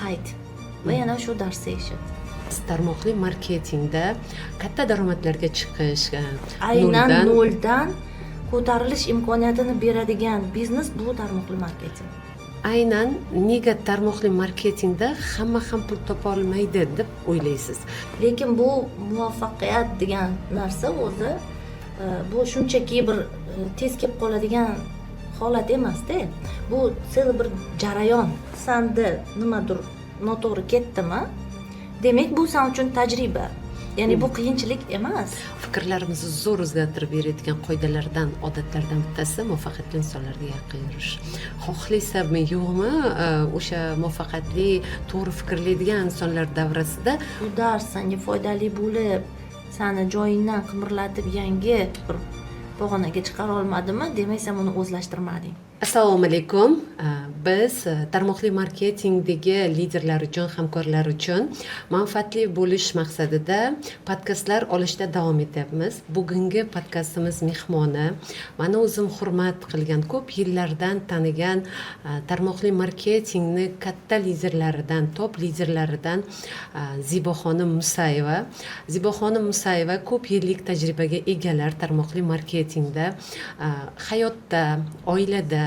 Qayt va yana shu darsni eshit. Tarmoqli marketingda katta daromadlarga chiqish Aynan noldan noldan ko'tarilish imkoniyatini beradigan biznes bu tarmoqli marketing. Aynan nega tarmoqli marketingda hamma ham pul topa olmaydi deb o'ylaysiz? Lekin bu muvaffaqiyat degan narsa o'zi bu shunchaki bir tez kelib qoladigan holat emasda, bu целый bir jarayon. Sanda nimadir noto'g'ri ketdimi, demak, bu san uchun tajriba, ya'ni bu qiyinchilik emas. Fikrlarimizni zo'r o'zgartirib beradigan qoidalardan, odatlardan bittasi muvaffaqiyatli insonlarga yaqin yurish. Xohlaysizmi, yo'qmi, o'sha muvaffaqiyatli, to'g'ri fikrlaydigan insonlar davrasida. Bu dars sanga foydali bo'lib, sani joyingdan qimirlatib, yangi bir pog'onaga chiqara olmadimi, demak, sen uni o'zlashtirmading. Assalomu alaykum. Biz tarmoqli marketingdagi liderlar uchun, hamkorlar uchun manfaatli bo'lish maqsadida podkastlar olishda davom etyapmiz. Bugungi podkastimiz mehmoni mani o'zim hurmat qilgan, ko'p yillardan tanigan, tarmoqli marketingni katta liderlaridan, top liderlaridan Ziboxonim Musayeva. Ziboxonim Musayeva ko'p yillik tajribaga egalar tarmoqli marketingda, hayotda, oilada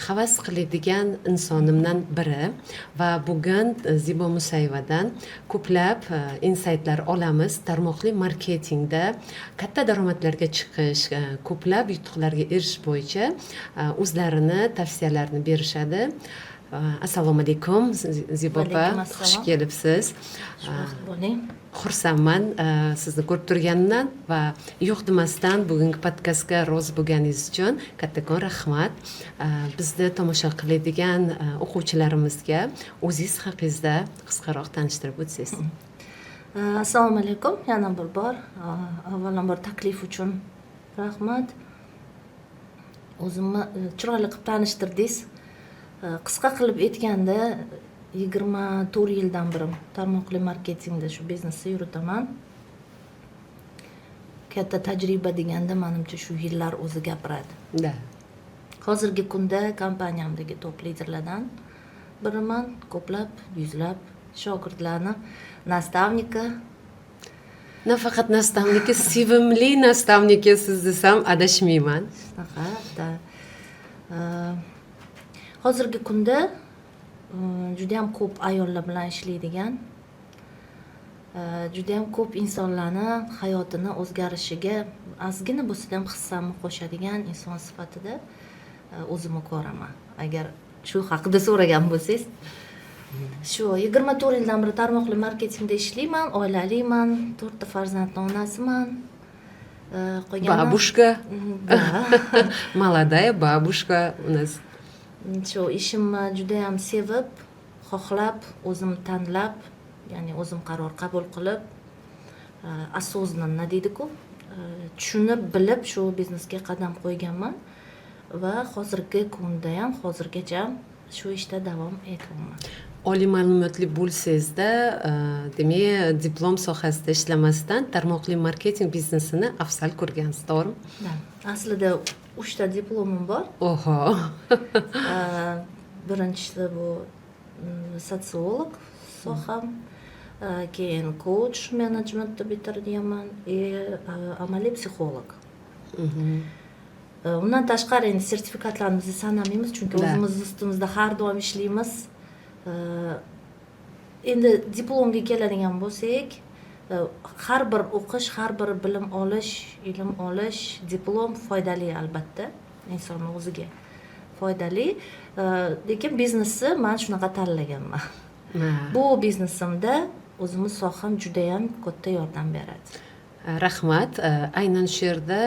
havas qiladigan insonimdan biri va bugun Zibo Musayevadan ko'plab insaytlar olamiz. Tarmoqli marketingda katta daromadlarga chiqish, ko'plab yutuqlarga erishish bo'yicha o'zlarini tavsiyalarini berishadi. Assalomu alaykum, Zibo opa. Alaykum assalom. Xush kelibsiz. Xushvaqt bo'ling. Xursandman sizni ko'rib turganimdan va yo'q demasdan bugungi podkastga rozi bo'lganingiz uchun kattakon rahmat. Bizni tomosha qiladigan o'quvchilarimizga o'zingiz haqingizda qisqaroq tanishtirib o'tsangiz. Assalomu alaykum yana bir bor. Avvalambor taklif uchun rahmat. O'zimni chiroyli qilib tanishtirdingiz. Qisqa qilib aytganda, 24 yildan beri tarmoqli marketingda shu biznesni yuritaman. Katta tajriba deganda, manimcha, shu yillar o'zi gapiradi. Hozirgi kunda kompaniyamdagi top liderlardan biriman, ko'plab yuzlab shogirdlarni наставники. Nafaqat наставники, sevimli наставники siz desam, adashmayman. Shunaqa да. Hozirgi kunda judayam ko'p ayollar bilan ishlaydigan, judayam ko'p insonlarni hayotini o'zgarishiga ozgina bo'lsa ham hissamni qo'shadigan inson sifatida o'zimni ko'raman, agar shu haqida so'ragan bo'lsangiz. Shu 24 yildan beri tarmoqli marketingda ishlayman, oilaliman, to'rtta farzandni onasiman. Qolgani Бабушка. Да. Молодая бабушка у нас. Shu ishimni judayam sevib, xohlab, o'zim tanlab, ya'ni o'zim qaror qabul qilib, осознанно deydiku, tushunib, bilib shu biznesga qadam qo'yganman va hozirgi kunda ham, hozirgacha shu ishda davom etyapman. Oliy ma'lumotli bo'lsangizda, demak, diplom sohasida ishlamasdan tarmoqli marketing biznesini afzal ko'rgansiz, to'g'rimi? Да. Aslida uchta diplomim bor. Oho. Birinchisi bu sotsiolog soham, keyin coach menejmentni bitirganman и amaliy psixolog. Undan tashqari endi sertifikatlarimizni sanamaymiz, chunki o'zimiz ustimizda har doim ishlaymiz. Endi diplomga keladigan bo'lsak, har bir o'qish, har bir bilim olish, ilm olish, diplom foydali, albatta, insonni o'ziga foydali. Lekin biznesni man shunaqa tanlaganman. Bu biznesimda o'zimni soham judayam katta yordam beradi. Rahmat. Aynan shu yerda,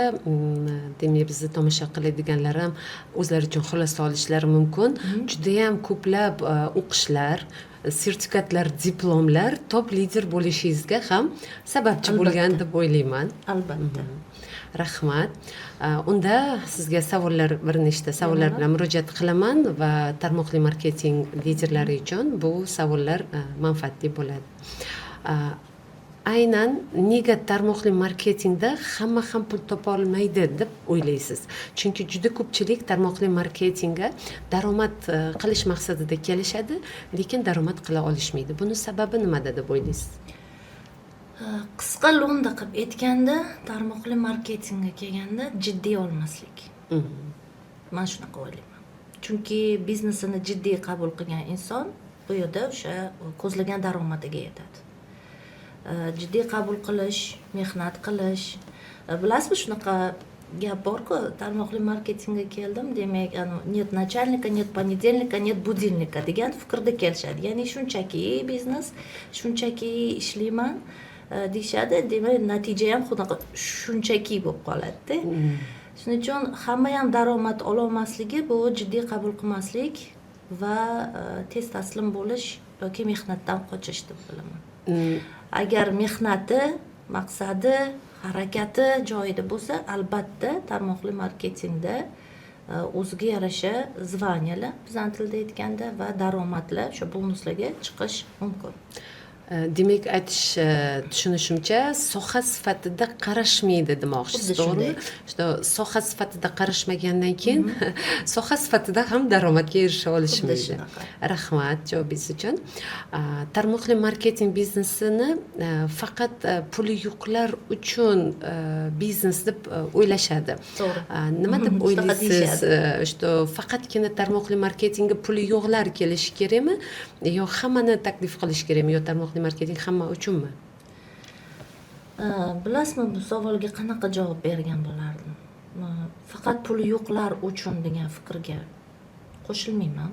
demak, bizni tomosha qiladiganlar ham o'zlari uchun xulosa olishlari mumkin. Judayam ko'plab o'qishlar, sertifikatlar, diplomlar top lider bo'lishingizga ham sababchi bo'lgan deb o'ylayman. Albatta. Rahmat. Unda sizga savollar, bir nechta savollar bilan murojaat qilaman va tarmoqli marketing liderlari uchun bu savollar manfaatli bo'ladi. Aynan nega tarmoqli marketingda hamma ham pul topolmaydi deb o'ylaysiz? Chunki juda ko'pchilik tarmoqli marketingga daromad qilish maqsadida kelishadi, lekin daromad qila olishmaydi. Buni sababi nimada deb o'ylaysiz? Qisqa lo'nda qilib aytganda, tarmoqli marketingga kelganda jiddiy olmaslik. Man shunaqa o'ylayman, chunki biznesini jiddiy qabul qilgan inson bu yerda o'sha ko'zlagan daromadiga yetadi. Jiddiy qabul qilish, mehnat qilish. Bilasizmi, shunaqa gap borku: tarmoqli marketingga keldim, demak, нет начальника, нет понедельника, нет будильника degan fikrda kelishadi. Ya'ni shunchaki biznes, shunchaki ishlayman deyishadi. Demak, natija ham shunaqa shunchaki bo'lib qoladida. Shuning uchun hamma ham daromad ololmasligi bu jiddiy qabul qilmaslik va tez taslim bo'lish yoki mehnatdan qochish deb bilaman. Agar mehnati, maqsadi, harakati joyida bo'lsa, albatta tarmoqli marketingda o'ziga yarasha звания lar, bizani tilda aytganda, va daromadlar, o'sha bonuslarga chiqish mumkin. Demak, aytish, tushunishimcha, soha sifatida qarashmaydi demoqchisiz, Xuddi to'g'rimi? shunday. Что soha sifatida qarashmagandan keyin soha sifatida ham daromadga erisha olishmaydi. Shunaqa. Rahmat javobingiz uchun. Tarmoqli marketing biznesini faqat puli yo'qlar uchun biznes deb o'ylashadi. To'g'ri. Nima deb Shunaqa o'ylaysiz, deyishadi. Что faqatgina tarmoqli marketingga puli yo'qlar kelishi kerakmi yo hammani taklif qilish kerakmi, yo tarmoqli marketing hamma uchunmi? Bilasizmi, bu savolga qanaqa javob bergan bo'lardim? Faqat puli yo'qlar uchun degan fikrga qo'shilmayman.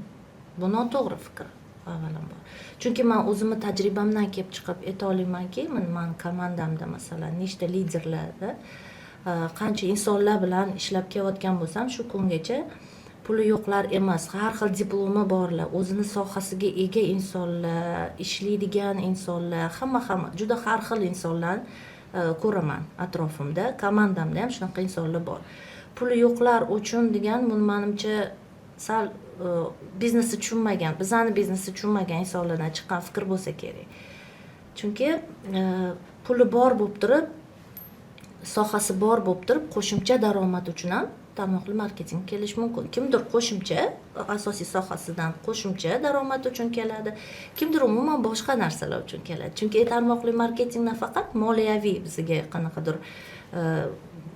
Bu noto'g'ri fikr avvalambor, chunki man o'zimni tajribamdan kelib chiqib ayta olamanki, mana mani komandamda, masalan, nechta liderlarda, qancha insonlar bilan ishlab kelayotgan bo'lsam shu kungacha, puli yo'qlar emas, har xil diplomi borlar, o'zini sohasiga ega insonlar, ishlaydigan insonlar, hamma juda har xil insonlarni ko'raman atrofimda. Komandamda ham shunaqa insonlar bor. Puli yo'qlar uchun degan buni, manimcha, sal biznesni tushunmagan, bizani biznesni tushunmagan insonlardan chiqqan fikr bo'lsa kerak, chunki puli bor bo'lib turib, sohasi bor bo'lib turib, qo'shimcha daromad uchun ham tarmoqli marketing kelishi mumkin. Kimdir qo'shimcha, asosiy sohasidan qo'shimcha daromad uchun keladi, kimdir umuman boshqa narsalar uchun keladi, chunki tarmoqli marketing nafaqat moliyaviy bizga qanaqadir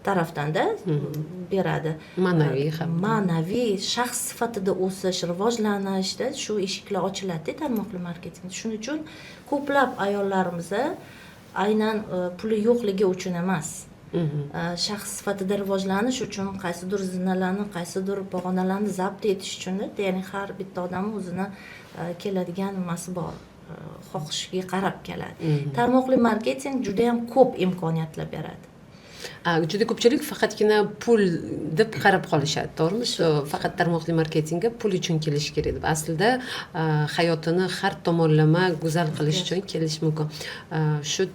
tarafdanda beradi. Ma'naviy ham. Ma'naviy, shaxs sifatida o'sish, rivojlanishda shu eshiklar ochiladida tarmoqli marketingda. Shuning uchun ko'plab ayollarimiz aynan puli yo'qligi uchun emas, shaxs sifatida rivojlanish uchun, qaysidir zinalarni, qaysidir pog'onalarni zabt etish uchun, ya'ni har bitta odamni o'zini keladigan nimasi bor, xohishiga qarab keladi. Tarmoqli marketing judayam ko'p imkoniyatlar beradi. Juda ko'pchilik faqatgina pul deb qarab qolishadi, to'g'rimi? Shu faqat tarmoqli marketingga pul uchun kelish kerak deb. Aslida hayotini har tomonlama go'zal qilish uchun kelish mumkin. Shu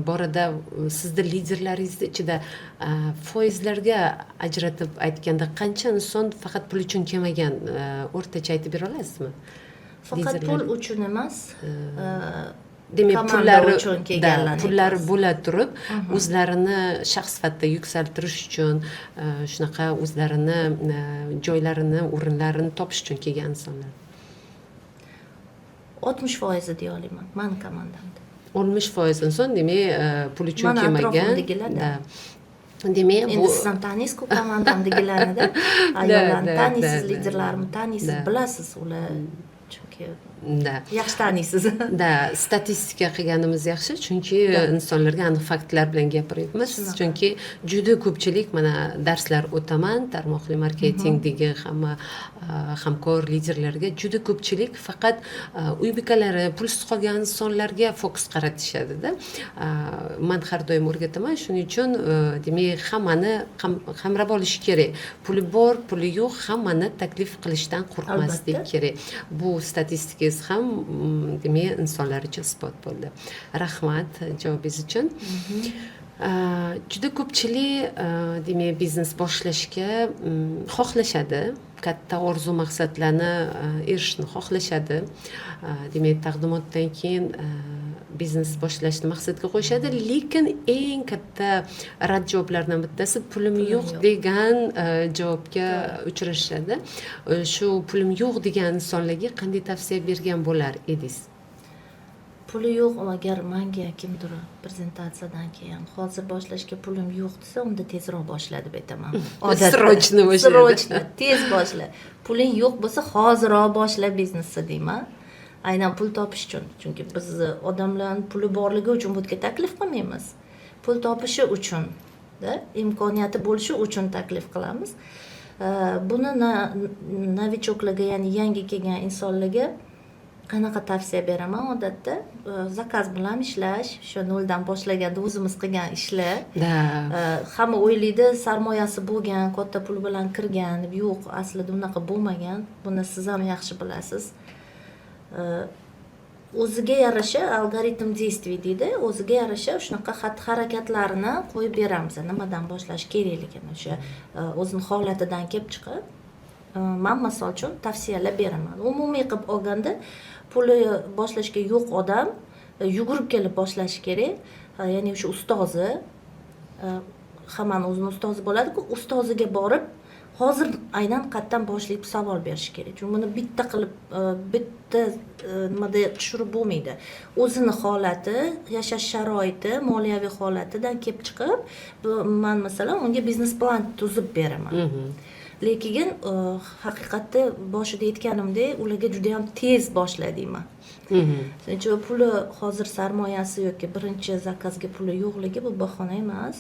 borada sizni liderlaringizni ichida foizlarga ajratib aytganda, qancha inson faqat pul uchun kelmagan, o'rtacha aytib bera olasizmi? Faqat pul uchun emas. Demak, Komanda pullari uchun da, kelganlarni pullari aytyapsiz. bo'la turib, o'zlarini shaxs sifatida yuksaltirish uchun, shunaqa o'zlarini joylarini, o'rinlarini topish uchun kelgan insonlar. 60 foizi deya olaman mani komandamda. 60% inson, demak, pul uchun Mani kelmagan. atrofimdagilar-da. Da. Demak, Endi bu siz ham taniysiz-ku komandamdagilarni-da, ayollarni taniysiz, liderlarimni taniysiz, bilasiz ular, chunki yaxshi taniysiz. Да, statistika qilganimiz yaxshi, chunki insonlarga aniq faktlar bilan gapiryapmiz. Shunaqa. Chunki juda ko'pchilik, mana, darslar o'taman tarmoqli marketingdagi hamma hamkor liderlarga, juda ko'pchilik faqat uy bekalari, pulsiz qolgan insonlarga fokus qaratishadida. Man har doim o'rgataman, shuning uchun, demak, hammani qamrab olish kerak. Puli bor, puli yo'q, hammani taklif qilishdan qo'rqmaslik kerak. Bu statistikangiz ham, demak, insonlar uchun isbot bo'ldi. Rahmat javobingiz uchun. Juda ko'pchilik, demak, biznes boshlashga xohlashadi, katta orzu maqsadlarni erishishni xohlashadi. Demak, taqdimotdan keyin Biznes boshlashni maqsadga qo'yishadi, lekin eng katta rad javoblardan bittasi "pulim yo'q" degan javobga uchrashadi. Shu "pulim yo'q" degan insonlarga qanday tavsiya bergan bo'lar edingiz? Puli yo'q, agar manga kimdir prezentatsiyadan keyin "hozir boshlashga pulim yo'q" desa, unda tezroq boshla deb aytaman. Срочно boshla. Срочно, tez boshla. Puling yo'q bo'lsa, hoziroq boshla biznesni deyman, aynan pul topish uchun. Chunki biz odamlarni puli borligi uchun bu yerga taklif qilmaymiz, pul topishi uchun da, imkoniyati bo'lishi uchun taklif qilamiz. Buni новичок larga, ya'ni yangi kelgan insonlarga qanaqa tavsiya beraman? Odatda zakaz bilan ishlash, o'sha noldan boshlaganda o'zimiz qilgan ishlar. Hamma o'ylaydi, sarmoyasi bo'lgan, katta pul bilan kirgan deb. Yo'q, aslida unaqa bo'lmagan, buni siz ham yaxshi bilasiz. O'ziga yarasha алгоритм действий deydi, o'ziga yarasha shunaqa xatti harakatlarni qo'yib beramiz, nimadan boshlash kerakligini, o'sha o'zini holatidan kelib chiqib man misol uchun tavsiyalar beraman. Umumiy qilib olganda, puli boshlashga yo'q odam yugurib kelib boshlashi kerak. Ya'ni o'sha ustozi, hammani o'zini ustozi bo'ladiku, ustoziga borib, hozir aynan qayerdan boshlayib savol berish kerak. Chunki buni bitta qilib, bitta nimada tushirib bo'lmaydi. O'zini holati, yashash sharoiti, moliyaviy holatidan kelib chiqib, man masalan unga biznes plan tuzib beraman. Lekin haqiqatda boshida aytganimdek, ularga juda yam tez boshla deyman. Shuning uchun puli hozir, sarmoyasi yoki birinchi zakazga puli yo'qligi bu bahona emas,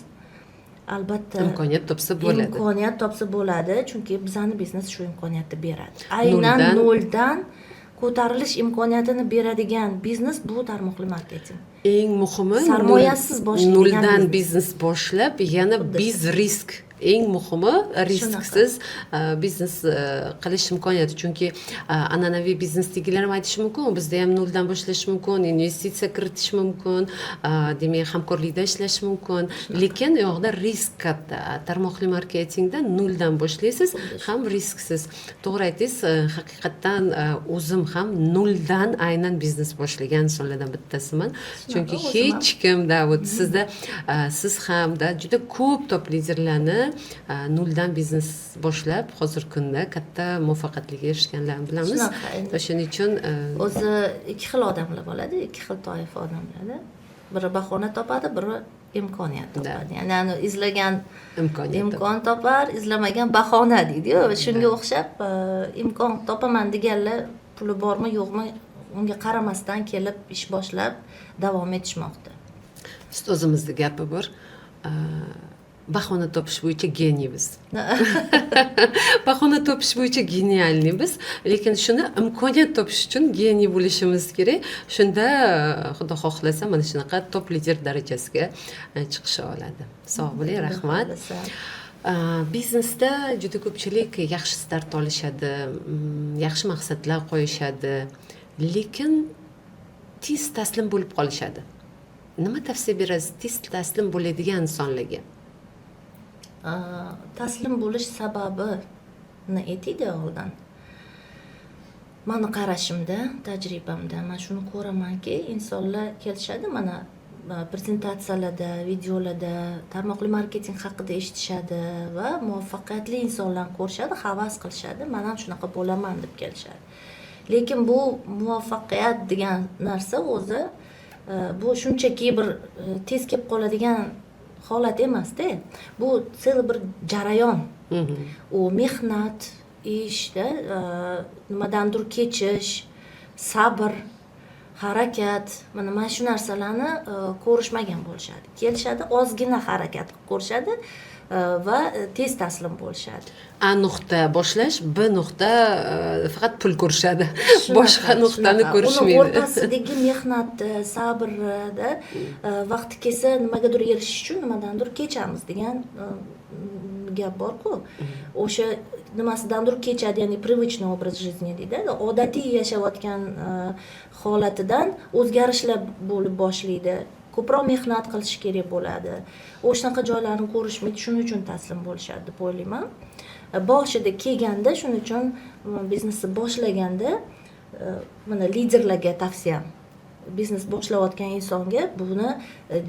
albatta. Imkoniyat topsa bo'ladi. Imkoniyat topsa bo'ladi, chunki bizani biznes shu imkoniyatni beradi. Aynan noldan ko'tarilish imkoniyatini beradigan biznes bu tarmoqli marketing. Eng muhimi, Sarmoyasiz boshlaydigan noldan biznes. biznes boshlab, yana без risk, eng muhimi risksiz biznes qilish imkoniyati. Chunki an'anaviy biznesdagilar ham aytishi mumkin, bizda ham noldan boshlash mumkin, investitsiya kiritish mumkin, demak, hamkorlikda ishlash mumkin, lekin u yoqda risk katta. Tarmoqli marketingda noldan boshlaysiz ham risksiz. To'g'ri aytdingiz, haqiqatdan o'zim ham noldan aynan biznes boshlagan insonlardan bittasiman, chunki o'zim ham. hech kimda, вот sizda, siz hamda juda ko'p top liderlarni noldan biznes boshlab, hozirgi kunda katta muvaffaqiyatlarga erishganlarni bilamiz. Shunaqa endi. O'shaning uchun O'zi ikki xil odamlar bo'ladi, ikki xil toifa odamlarda: biri bahona topadi, biri imkoniyat topadi. Ya'ni ani izlagan imkoniyat. imkon topar, izlamagan bahona deydiyu. Shunga o'xshab, imkon topaman deganlar puli bormi, yo'qmi, unga qaramasdan kelib ish boshlab davom etishmoqda. Ustozimizni gapi bor, bahona topish bo'yicha гений biz, bahona topish bo'yicha гениальный biz, lekin shuni imkoniyat topish uchun гений bo'lishimiz kerak. Shunda xudo xohlasa, mana shunaqa top lider darajasiga chiqisha oladi. Sog' bo'ling, rahmat. Xudo xohlasa. Biznesda juda ko'pchilik yaxshi start olishadi, yaxshi maqsadlar qo'yishadi, lekin tez taslim bo'lib qolishadi. Nima tavsiya berasiz tez taslim bo'ladigan insonlarga? Taslim bo'lish sababini aytayda oldin. Mani qarashimda, tajribamda man shuni ko'ramanki, insonlar kelishadi, mana prezentatsiyalarda, videolarda tarmoqli marketing haqida eshitishadi va muvaffaqiyatli insonlarni ko'rishadi, havas qilishadi, man ham shunaqa bo'laman deb kelishadi. Lekin bu muvaffaqiyat degan narsa o'zi bu shunchaki bir tez kelib qoladigan holat emasda, bu целый bir jarayon. U mehnat, ishda nimadandir kechish, sabr, harakat. Mana shu narsalarni ko'rishmagan bo'lishadi. Kelishadi, ozgina harakat qilib ko'rishadi va tez taslim bo'lishadi. A nuqta boshlash, B nuqta, faqat pul ko'rishadi, boshqa nuqtani Shunaqa. ko'rishmaydi. Uni o'rtasidagi mehnatni, sabrni, vaqti kelsa nimagadir erishish uchun nimadandir kechamiz degan gap borku, o'sha nimasidandir kechadi, ya'ni привычный образ жизни deydi, odatiy yashayotgan holatidan o'zgarishlar bo'lib boshlaydi, ko'proq mehnat qilish kerak bo'ladi. O'shanaqa joylarni ko'rishmaydi, shuning uchun taslim bo'lishadi deb o'ylayman. Boshida kelganda, shuning uchun biznesni boshlaganda, mana liderlarga tavsiyam Biznes boshlayotgan insonga buni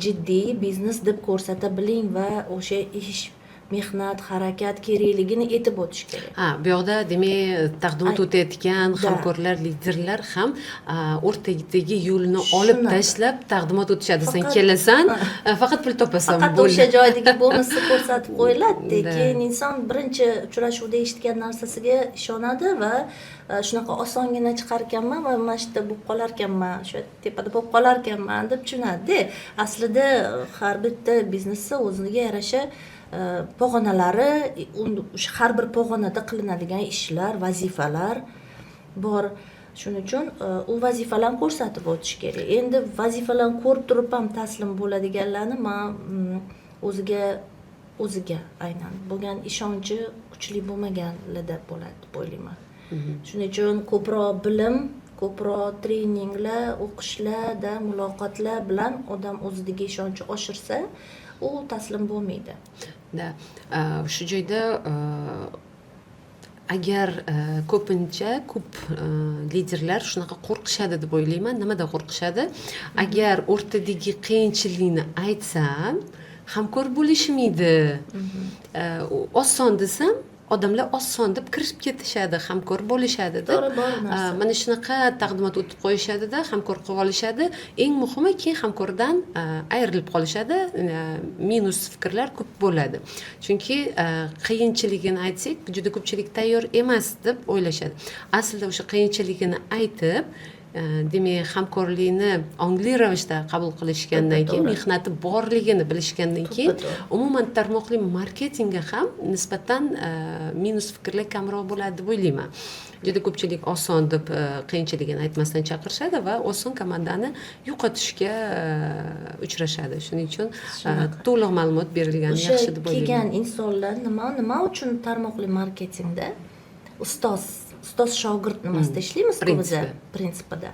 jiddiy biznes deb ko'rsata biling va o'sha ish, mehnat, harakat kerakligini aytib o'tish kerak. Ha, bu yoqda, demak, taqdimot o'tayotgan hamkorlar, liderlar ham o'rtadagi yo'lni olib Shunaqa. tashlab taqdimot o'tishadi. Sen kelasan, faqat pul topasan, Faqat bo'ldi. o'sha joydagi bonusni ko'rsatib qo'yiladida, keyin inson birinchi uchrashuvda eshitgan narsasiga ishonadi va shunaqa osongina chiqar ekanman va mana shu yerda bo'lib qolar ekanman, o'sha tepada bo'lib qolar ekanman deb tushunadida. Aslida har bitta biznesni o'ziga yarasha pog'onalari, o'sha har bir pog'onada qilinadigan ishlar, vazifalar bor. Shuning uchun u vazifalarni ko'rsatib o'tish kerak. Endi vazifalarni ko'rib turib ham taslim bo'ladiganlarni man o'ziga aynan bo'lgan ishonchi kuchli bo'lmaganlarda bo'ladi deb o'ylayman. Shuning uchun ko'proq bilim, ko'proq treninglar, o'qishlarda, muloqotlar bilan odam o'zidagi ishonchi oshirsa, u taslim bo'lmaydi. Да, shu joyda agar ko'pincha ko'p liderlar shunaqa qo'rqishadi deb o'ylayman. Nimadan qo'rqishadi? Agar o'rtadagi qiyinchilikni aytsam, hamkor bo'lishmaydi. Oson desam, odamlar oson deb kirishib ketishadi, hamkor bo'lishadi deb. To'g'ri, bor narsa. Mana shunaqa taqdimot o'tib qo'yishadida, hamkor qilib olishadi. Eng muhimi, keyin hamkordan ayrilib qolishadi. Minus fikrlar ko'p bo'ladi, chunki qiyinchiligini aytsak, juda ko'pchilik tayyor emas deb o'ylashadi. Aslida o'sha qiyinchiligini aytib, demak, hamkorlikni ongli ravishda qabul qilishgandan keyin, mehnati borligini bilishgandan keyin, umuman tarmoqli marketingga ham nisbatan minus fikrlar kamroq bo'ladi deb o'ylayman. Juda ko'pchilik oson deb qiyinchiligini aytmasdan chaqirishadi va oson komandani yo'qotishga uchrashadi. Shuning uchun to'liq ma'lumot berilgani O'sha yaxshi deb o'ylayman. kelgan insonlar nima uchun tarmoqli marketingda ustoz shogird nimasida ishlaymiz-ku biza, Prinsipi. prinsipida.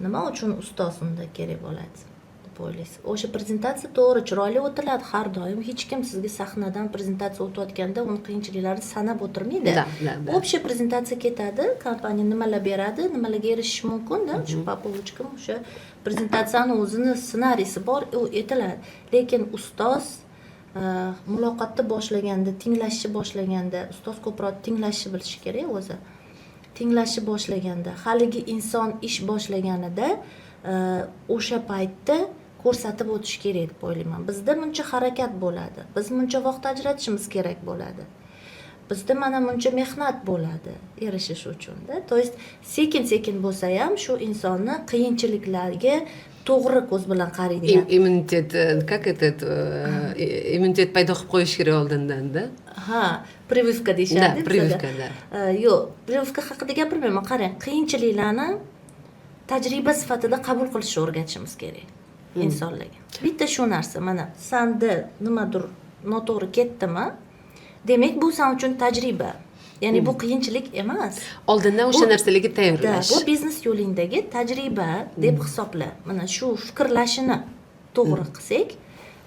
Nima uchun ustoz unda kerak bo'ladi deb o'ylaysiz? O'sha prezentatsiya to'g'ri, chiroyli o'tiladi har doim. Hech kim sizga sahnadan prezentatsiya o'tayotganda uni qiyinchiliklarini sanab o'tirmaydi. Да, да, да. Общая prezentatsiya ketadi, kompaniya nimalar beradi, nimalarga erishish mumkin-da, shu по полочкам o'sha prezentatsiyani o'zini ssenariysi bor, u aytiladi. Lekin ustoz muloqotni boshlaganda, tinglashni boshlaganda, ustoz ko'proq tinglashni bilishi kerak o'zi. Tinglashni boshlaganda, haligi inson ish boshlaganida o'sha paytda ko'rsatib o'tish kerak deb o'ylayman. Bizda buncha harakat bo'ladi, biz buncha vaqt ajratishimiz kerak bo'ladi. Bizda mana buncha mehnat bo'ladi erishish uchun-da. То есть sekin sekin bo'lsa ham shu insonni qiyinchiliklarga to'g'ri ko'z bilan qaraydigan. Immunitet, как этот, immunitet paydo qilib qo'yish kerak oldindan-da. Ha, прививка deyishadi Да, bizada. прививка, да. Yo'q, прививка haqida gapirmayman. Qarang, qiyinchiliklarni tajriba sifatida qabul qilishni o'rgatishimiz kerak insonlarga. Bitta shu narsa, mana sanda nimadir noto'g'ri ketdimi? Demak, bu san uchun tajriba. Ya'ni bu qiyinchilik emas. Oldindan o'sha narsalarga Да, tayyorlash. bu biznes yo'lingdagi tajriba deb hisobla. Mana shu fikrlashini to'g'ri qilsak,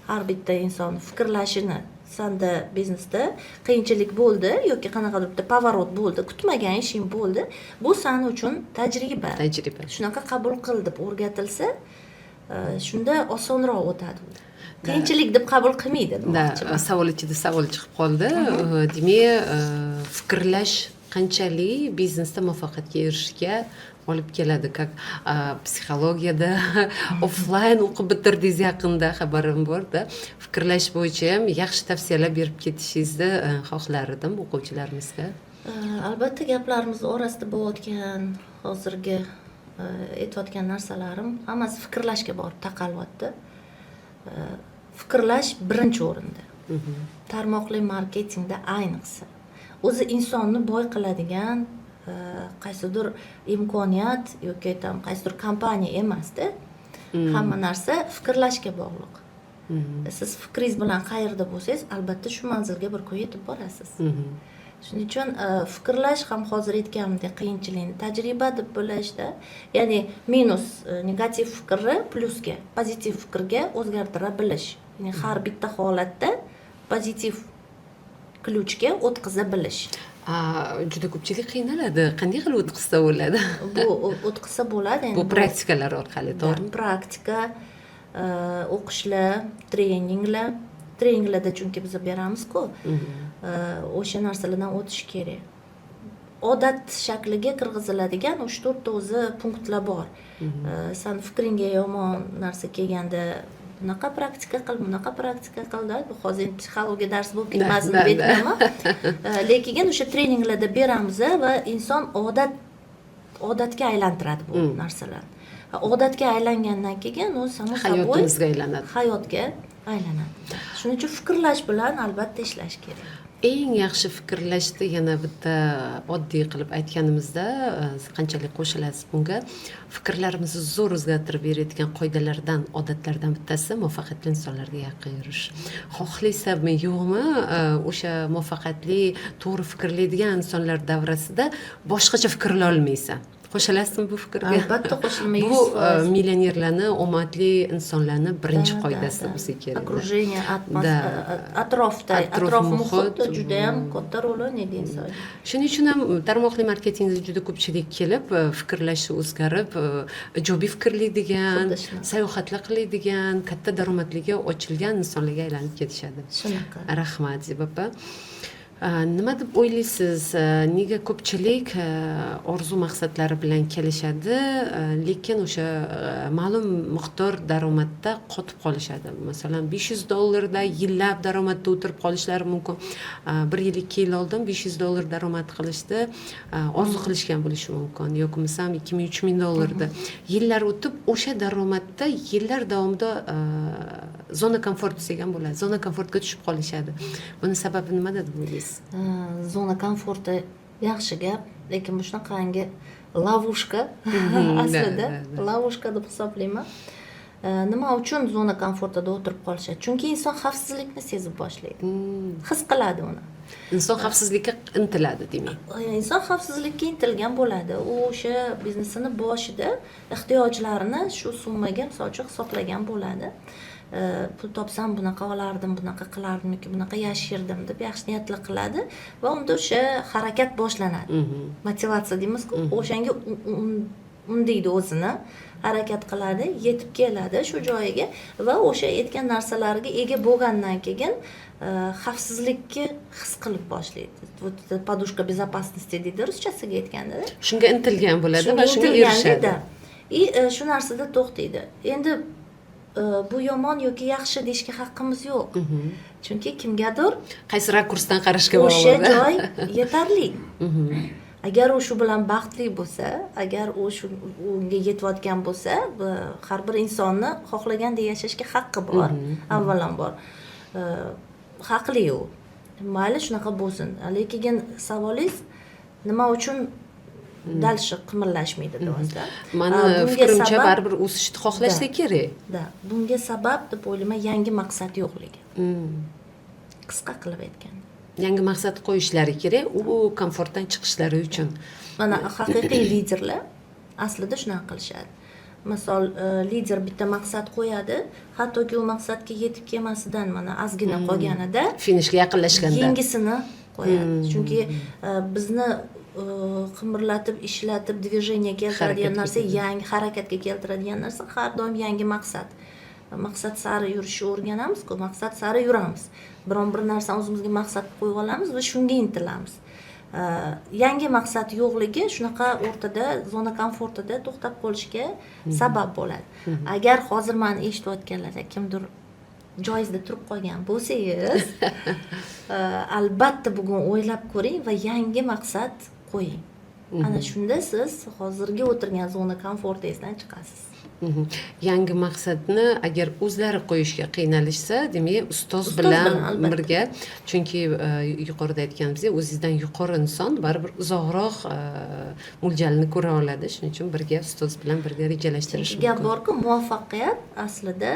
har bitta inson fikrlashini, sanda biznesda qiyinchilik bo'ldi yoki qanaqadir bitta поворот bo'ldi, kutmagan ishing bo'ldi, bu san uchun tajriba. Tajriba. Shunaqa qabul qil deb o'rgatilsa, shunda osonroq o'tadi. Qiyinchilik deb qabul qilmaydi Да, demoqchiman. savol ichida savol chiqib qoldi. Demak, fikrlash qanchalik biznesda muvaffaqiyatga erishishga olib keladi? Как psixologiyada offlayn o'qib bitirdingiz yaqinda, xabarim borda. Fikrlash bo'yicha ham yaxshi tavsiyalar berib ketishingizni xohlar edim o'quvchilarimizga. Albatta, gaplarimiz orasida bo'layotgan hozirgi aytayotgan narsalarim hammasi fikrlashga borib taqalyapti. Fikrlash birinchi o'rinda. Tarmoqli marketingda ayniqsa. O'zi insonni boy qiladigan qaysidir imkoniyat yoki там qaysidir kompaniya emasda. Hamma narsa fikrlashga bog'liq. Siz fikringiz bilan qayerda bo'lsangiz, albatta shu manzilga bir kun yetib borasiz. Shuning uchun fikrlash ham, hozir aytganimdek, qiyinchilikni tajriba deb bilishda, ya'ni minus, negativ fikrni plyusga, pozitiv fikrga o'zgartira bilish. Ya'ni har bitta holatda pozitiv ключ ga o'tkaza bilish. Juda ko'pchilik qiynaladi, qanday qilib o'tqizsa bo'ladi? Bu o'tqizsa bo'ladi endi. Bu praktikalar orqali, to'g'rimi? Praktika, o'qishlar, treninglar. Treninglarda chunki biz beramizku, o'sha narsalardan o'tish kerak. Odat shakliga kirgiziladigan uch to'rtta o'zi punktlar bor. San fikringga yomon narsa kelganda bunaqa praktika qil, bunaqa praktika qil-da. Bu hozir endi psixologiya darsi bo'lib ketmasin deb aytmayman, lekin o'sha treninglarda beramiz va inson odatga aylantiradi bu narsalarni. Odatga aylangandan keyin u само собой hayotimizga aylanadi. Hayotga aylanadi. Shuning uchun fikrlash bilan albatta ishlash kerak. Eng yaxshi fikrlashni yana bitta oddiy qilib aytganimizda, siz qanchalik qo'shilasiz bunga, fikrlarimizni zo'r o'zgartirib beradigan qoidalardan, odatlardan bittasi muvaffaqiyatli insonlarga yaqin yurish. Xohlaysizmi, yo'qmi, o'sha muvaffaqiyatli, to'g'ri fikrlaydigan insonlar davrasida boshqacha fikrlay olmaysan. Qo'shilasizmi bu fikrga? Albatta qo'shilaman, Bu 100%. Millionerlarni, omadli insonlarni birinchi qoidasi bo'lsa kerak. Окружение, atrofda, atrof atrof muhit, muhit judayam katta rol o'ynaydi insonda. Shuning uchun ham tarmoqli marketingda juda ko'pchilik kelib, fikrlashi o'zgarib, ijobiy fikrlaydigan, Xuddi shunaqa. sayohatlar qiladigan, katta daromadliga ochilgan insonlarga aylanib ketishadi. Shunaqa. Rahmat, Zebi opa. Nima deb o'ylaysiz, nega ko'pchilik orzu maqsadlari bilan kelishadi, lekin o'sha ma'lum miqdor daromadda qotib qolishadi? Masalan, 500 dollarda yillab daromadda o'tirib qolishlari mumkin. Bir yil, 2 yil oldin 500 dollar daromad qilishni orzu qilishgan bo'lishi mumkin yoki bo'lmasam 2000, 3000 dollarda. Yillar o'tib, o'sha daromadda yillar davomida, зона комфорт desak ham bo'ladi, зона комфорт ga tushib qolishadi. Buni sababi nimada deb o'ylaysiz? Зона комфорта yaxshi gap, lekin bu shunaqangi ловушка aslida. Ловушка deb hisoblayman. Nima uchun зона комфорт ida o'tirib qolishadi? Chunki inson xavfsizlikni sezib boshlaydi, his qiladi uni. Inson xavfsizlikka intiladi, demak. Inson xavfsizlikka intilgan bo'ladi. U o'sha biznesini boshida ehtiyojlarini shu summaga, misol uchun, hisoblagan bo'ladi. Pul topsam, bunaqa olardim, bunaqa qilardim yoki bunaqa yashardim deb yaxshi niyatlar qiladi va unda o'sha harakat boshlanadi. Motivatsiya deymizku, o'shanga undaydi o'zini, harakat qiladi, yetib keladi shu joyiga va o'sha aytgan narsalariga ega bo'lgandan keyin xavfsizlikni his qilib boshlaydi. Вот это подушка безопасности deydi ruschasiga aytganda. Shunga intilgan bo'ladi va shunga intilganda, erishadi. Да. И shu narsada to'xtaydi. Endi bu yomon yoki yaxshi deyishga haqqimiz yo'q, chunki kimgadir qaysi rakursdan qarashga o'sha bog'liq. joy yetarli. Agar u shu bilan baxtli bo'lsa, agar u shu unga yetayotgan bo'lsa, har bir insonni xohlagandek yashashga haqqi bor, avvalambor. Haqli u, mayli, shunaqa bo'lsin. Lekin savolingiz nima uchun дальше qimirlashmaydi deyapsizlar. Mani Bunga fikrimcha, baribir o'sishni xohlashsa kerak. Да, bunga sabab deb o'ylayman yangi maqsad yo'qligi, qisqa qilib aytganda. Yangi maqsad qo'yishlari kerak u komfortdan chiqishlari uchun. Mana haqiqiy liderlar aslida shunaqa qilishadi. Misol, lider bitta maqsad qo'yadi, hattoki u maqsadga yetib kelmasidan mana ozgina qolganida, finishga yaqinlashganda yangisini qo'yadi. Chunki bizni qimirlatib, ishlatib, движение keltiradigan harakatga narsa, yangi harakatga keltiradigan narsa har doim yangi maqsad. Maqsad sari yurishni o'rganamizku, maqsad sari yuramiz, biron bir narsani o'zimizga maqsad qo'yib olamiz va shunga intilamiz. Yangi maqsad yo'qligi shunaqa o'rtada, зона комфорт ida to'xtab qolishga sabab bo'ladi. Agar hozir mani eshitayotganlarda kimdir joyingizda turib qolgan bo'lsangiz, albatta bugun o'ylab ko'ring va yangi maqsad qo'ying. Ana shunda siz hozirgi o'tirgan зона комфорт ingizdan chiqasiz. Yangi maqsadni agar o'zlari qo'yishga qiynalishsa, demak, ustoz ustoz bilan bilan, albatta. birga, chunki yuqorida aytganimizdek, o'zingizdan yuqori inson baribir uzoqroq mo'ljalni ko'ra oladi. Shuning uchun birga, ustoz bilan birga rejalashtirish Chunki gap mumkin. borku, muvaffaqiyat aslida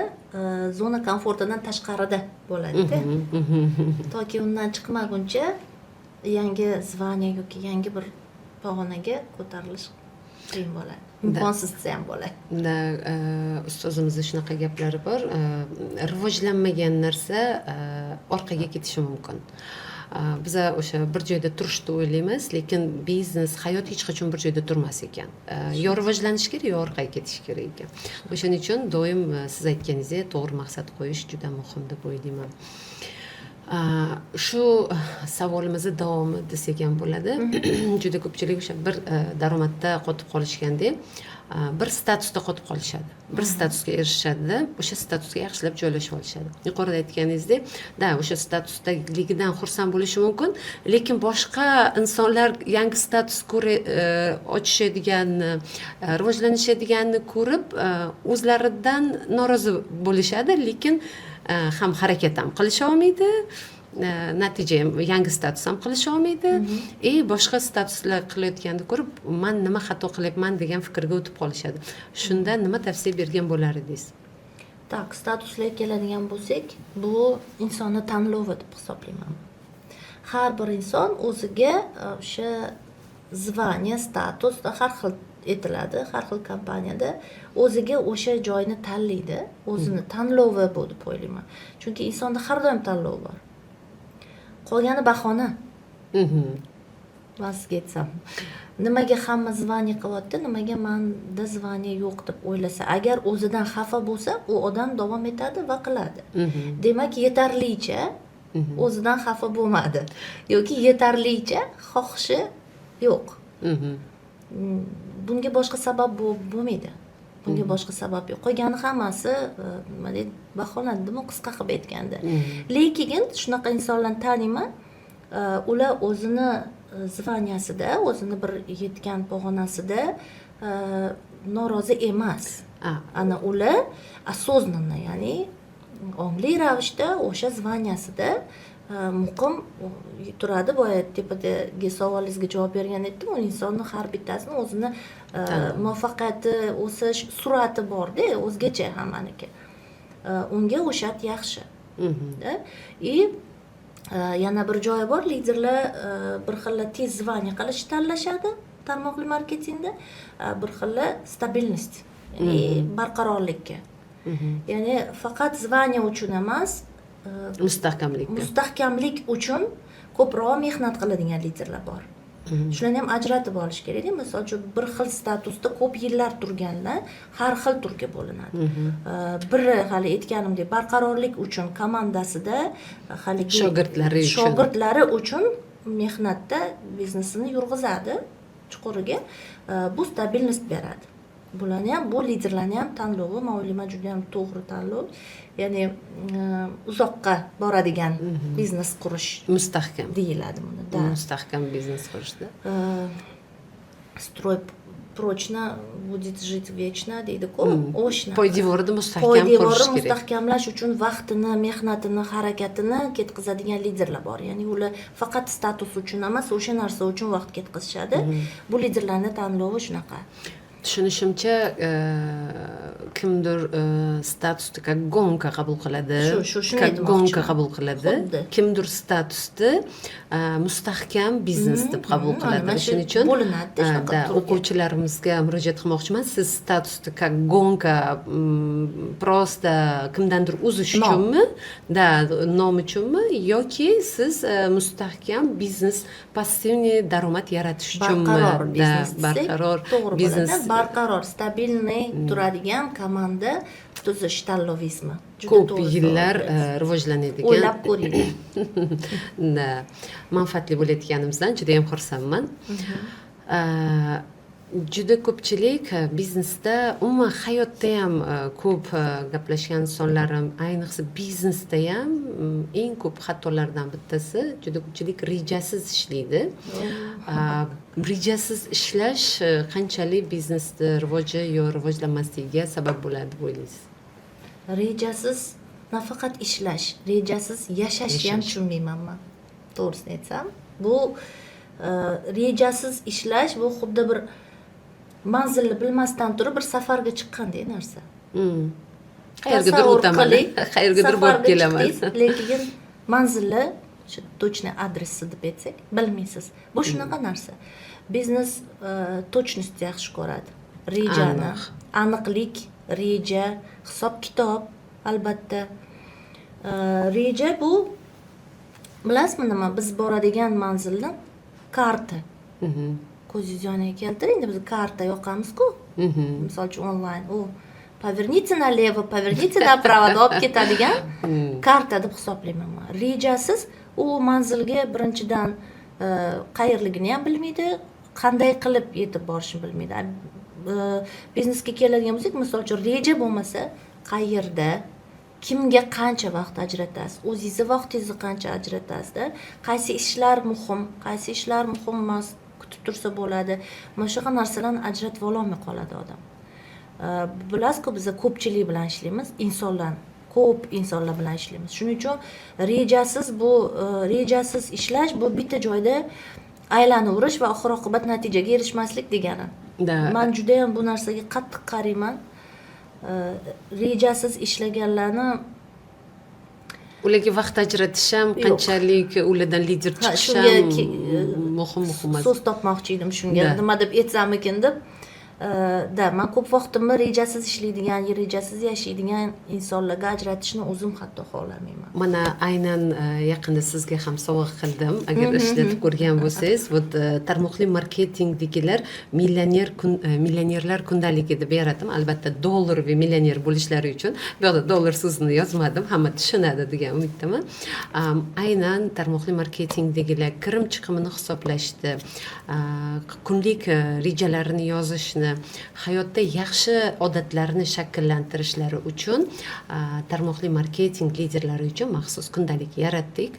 зона комфорт idan tashqarida bo'ladida. Toki undan chiqmaguncha yangi звание yoki yangi bir pog'onaga ko'tarilish qiyin bo'ladi, imkonsiz desa ham bo'ladi. Да, ustozimizni shunaqa gaplari bor. Rivojlanmagan narsa orqaga ketishi mumkin. Biza o'sha bir joyda turishni o'ylaymiz, lekin biznes, hayot hech qachon bir joyda turmas ekan. Yo rivojlanish kerak, yo orqaga ketish kerak ekan. O'shaning uchun doim, siz aytganingizdek, to'g'ri maqsad qo'yish juda muhim deb o'ylayman. Shu savolimizni davomi desak ham bo'ladi. Juda ko'pchilik o'sha bir daromadda qotib qolishgandek, bir statusda qotib qolishadi, bir statusga erishishadida, o'sha statusga yaxshilab joylashib olishadi. Yuqorida aytganingizdek, да, o'sha statusdaligidan xursand bo'lishi mumkin, lekin boshqa insonlar yangi status ko'ra ochishadiganini, rivojlanishadiganini ko'rib, o'zlaridan norozi bo'lishadi, lekin ham harakat ham qilisha olmaydi, natija ham, yangi status ham qilisha olmaydi и boshqa statuslar qilayotganini ko'rib, man nima xato qilyapman degan fikrga o'tib qolishadi. Shunda nima tavsiya bergan bo'lar edingiz? Так, statuslarga keladigan bo'lsak, bu insonni tanlovi deb hisoblayman. Har bir inson o'ziga o'sha звание, status har xil aytiladi, har xil kompaniyada o'ziga o'sha joyni tanlaydi. O'zini tanlovi bu deb o'ylayman, chunki insonda har doim tanlov bor, qolgani bahona. Man sizga aytsam, nimaga hamma звание qilyapti, nimaga manda звание yo'q deb o'ylasa, agar o'zidan xafa bo'lsa, u odam davom etadi va qiladi. Demak, yetarlicha o'zidan xafa bo'lmadi yoki yetarlicha xohishi yo'q. Bunga boshqa sabab bo'lmaydi, bunga boshqa sabab yo'q. Qolgani hammasi, nima deydi, bahona deydimi, qisqa qilib aytganda. Lekin shunaqa insonlarni taniyman, ular o'zini звания sida, o'zini bir yetgan pog'onasida norozi emas. Ana ular осознанно, ya'ni ongli ravishda o'sha звания sida muqim turadi. Boya tepadagi savolingizga javob berganda aytdim, u insonni har bittasini o'zini muvaffaqiyati, o'sish sur'ati borda, o'zgacha hammaniki. Unga o'sha yaxshi. Да? И yana bir joyi bor, liderlar bir xil tez звание qilishni tanlashadi tarmoqli marketingda, bir xil стабильность, ya'ni barqarorlikka. Ya'ni faqat звание uchun emas, mustahkamlikka. Mustahkamlik uchun ko'proq mehnat qiladigan liderlar bor. Shularni ham ajratib olish kerakda. Misol uchun, bir xil statusda ko'p yillar turganlar har xil turga bo'linadi. Biri, hali aytganimdek, barqarorlik uchun komandasida haligi shogirdlari uchun. Shogirdlari uchun mehnatda biznesini yurg'izadi chuquriga. Bu стабильность beradi. Bularni ham, bu liderlarni ham tanlovi, man o'ylayman, juda yam to'g'ri tanlov, ya'ni uzoqqa boradigan biznes qurish mustahkam deyiladi buni, да. Mustahkam biznes qurishda. Строй прочно, будет жить вечно deydiku, o'shanaqa. Poydevorni mustahkam poydevorni qurish kerak. Mustahkamlash uchun vaqtini, mehnatini, harakatini ketkazadigan liderlar bor, ya'ni ular faqat status uchun emas, o'sha narsa uchun vaqt ketkazishadi. Bu liderlarni tanlovi shunaqa. Tushunishimcha, kimdir statusni как гонка qabul qiladi, Shu shuni как aytmoqchiman. гонка qabul qiladi. Xuddi. Kimdir statusni mustahkam biznes deb qabul qiladi. Mana shu Shuning uchun bo'linadi-da shunaqa да, turga. o'quvchilarimizga murojaat qilmoqchiman: siz statusni как гонка, просто kimdandir uzish Nom. uchunmi, да, nom uchunmi yoki siz mustahkam biznes, пассивный daromad yaratish uchunmi? Barqaror Да, biznes desak barqaror to'g'ri biznes. bo'ladi. Barqaror, стабильный turadigan komanda tuzish tanlovingizmi? Juda Ko'p to'g'ri yillar savol berasiz. Rivojlanadigan. O'ylab ko'ringlar. Да, manfaatli bo'layotganimizdan judayam xursandman. Juda ko'pchilik biznesda, umuman hayotda ham, ko'p gaplashgan insonlarim, ayniqsa biznesda ham, eng ko'p xatolardan bittasi, juda ko'pchilik rejasiz ishlaydi. Rejasiz ishlash qanchalik biznesni rivoji yo rivojlanmasligiga sabab bo'ladi deb o'ylaysiz? Rejasiz nafaqat ishlash, rejasiz yashashni ham Yashash. tushunmayman man, to'g'risini aytsam. Bu rejasiz ishlash, bu xuddi bir manzilni bilmasdan turib bir safarga chiqqandek narsa. Qayergadir Tasavvur o'taman, qiling, qayergadir borib safarga kelaman. chiqdingiz, lekin manzilni, shu точный adresi deb aytsak, bilmaysiz. Bu shunaqa narsa. Biznes точность yaxshi ko'radi, rejani. Aniq. Aniqlik, reja, hisob kitob albatta. Reja bu Bilasizmi nima, biz boradigan manzilni karta, ko'zingiz yoniga keltiring. Biz karta yoqamizku, misol uchun, onlayn, u "поверните налево, поверните направо" deb olib ketadigan karta deb hisoblayman man. Rejasiz u manzilga birinchidan qayerligini ham bilmaydi, qanday qilib yetib borishni bilmaydi. Biznesga keladigan bo'lsak, misol uchun, reja bo'lmasa, qayerda, kimga qancha vaqt ajratasiz, o'zingizni vaqtingizni qancha ajratasizda, qaysi ishlar muhim, qaysi ishlar muhim emas, kutib tursa bo'ladi, mana shunaqa narsalarni ajratib ololmay qoladi odam. Bilasizku, biza ko'pchilik bilan ishlaymiz, insonlar, ko'p insonlar bilan ishlaymiz. Shuning uchun rejasiz, bu rejasiz ishlash bu bitta joyda aylanaverish va oxir oqibat natijaga erishmaslik degani. Man judayam bu narsaga qattiq qarayman. Rejasiz ishlaganlarni Ularga vaqt ajratish ham, Yo'q. qanchalik ulardan lider Ha, chiqish shunga ham muhim emas. So'z topmoqchi edim shunga, nima deb aytsamikin deb. Да, man ko'p vaqtimni rejasiz ishlaydigan, rejasiz yashaydigan insonlarga ajratishni o'zim hatto xohlamayman. Mana aynan yaqinda sizga ham sovg'a qildim, agar ishlatib ko'rgan bo'lsangiz. Вот tarmoqli marketingdagilar millioner kun, millionerlar kundaligi deb yaratdim. Albatta, dollar va millioner bo'lishlari uchun bu yoqda dollar so'zini yozmadim, hamma tushunadi degan umiddaman. Aynan tarmoqli marketingdagilar kirim chiqimini hisoblashni, kunlik rejalarini yozishni, hayotda yaxshi odatlarni shakllantirishlari uchun tarmoqli marketing liderlari uchun maxsus kundalik yaratdik.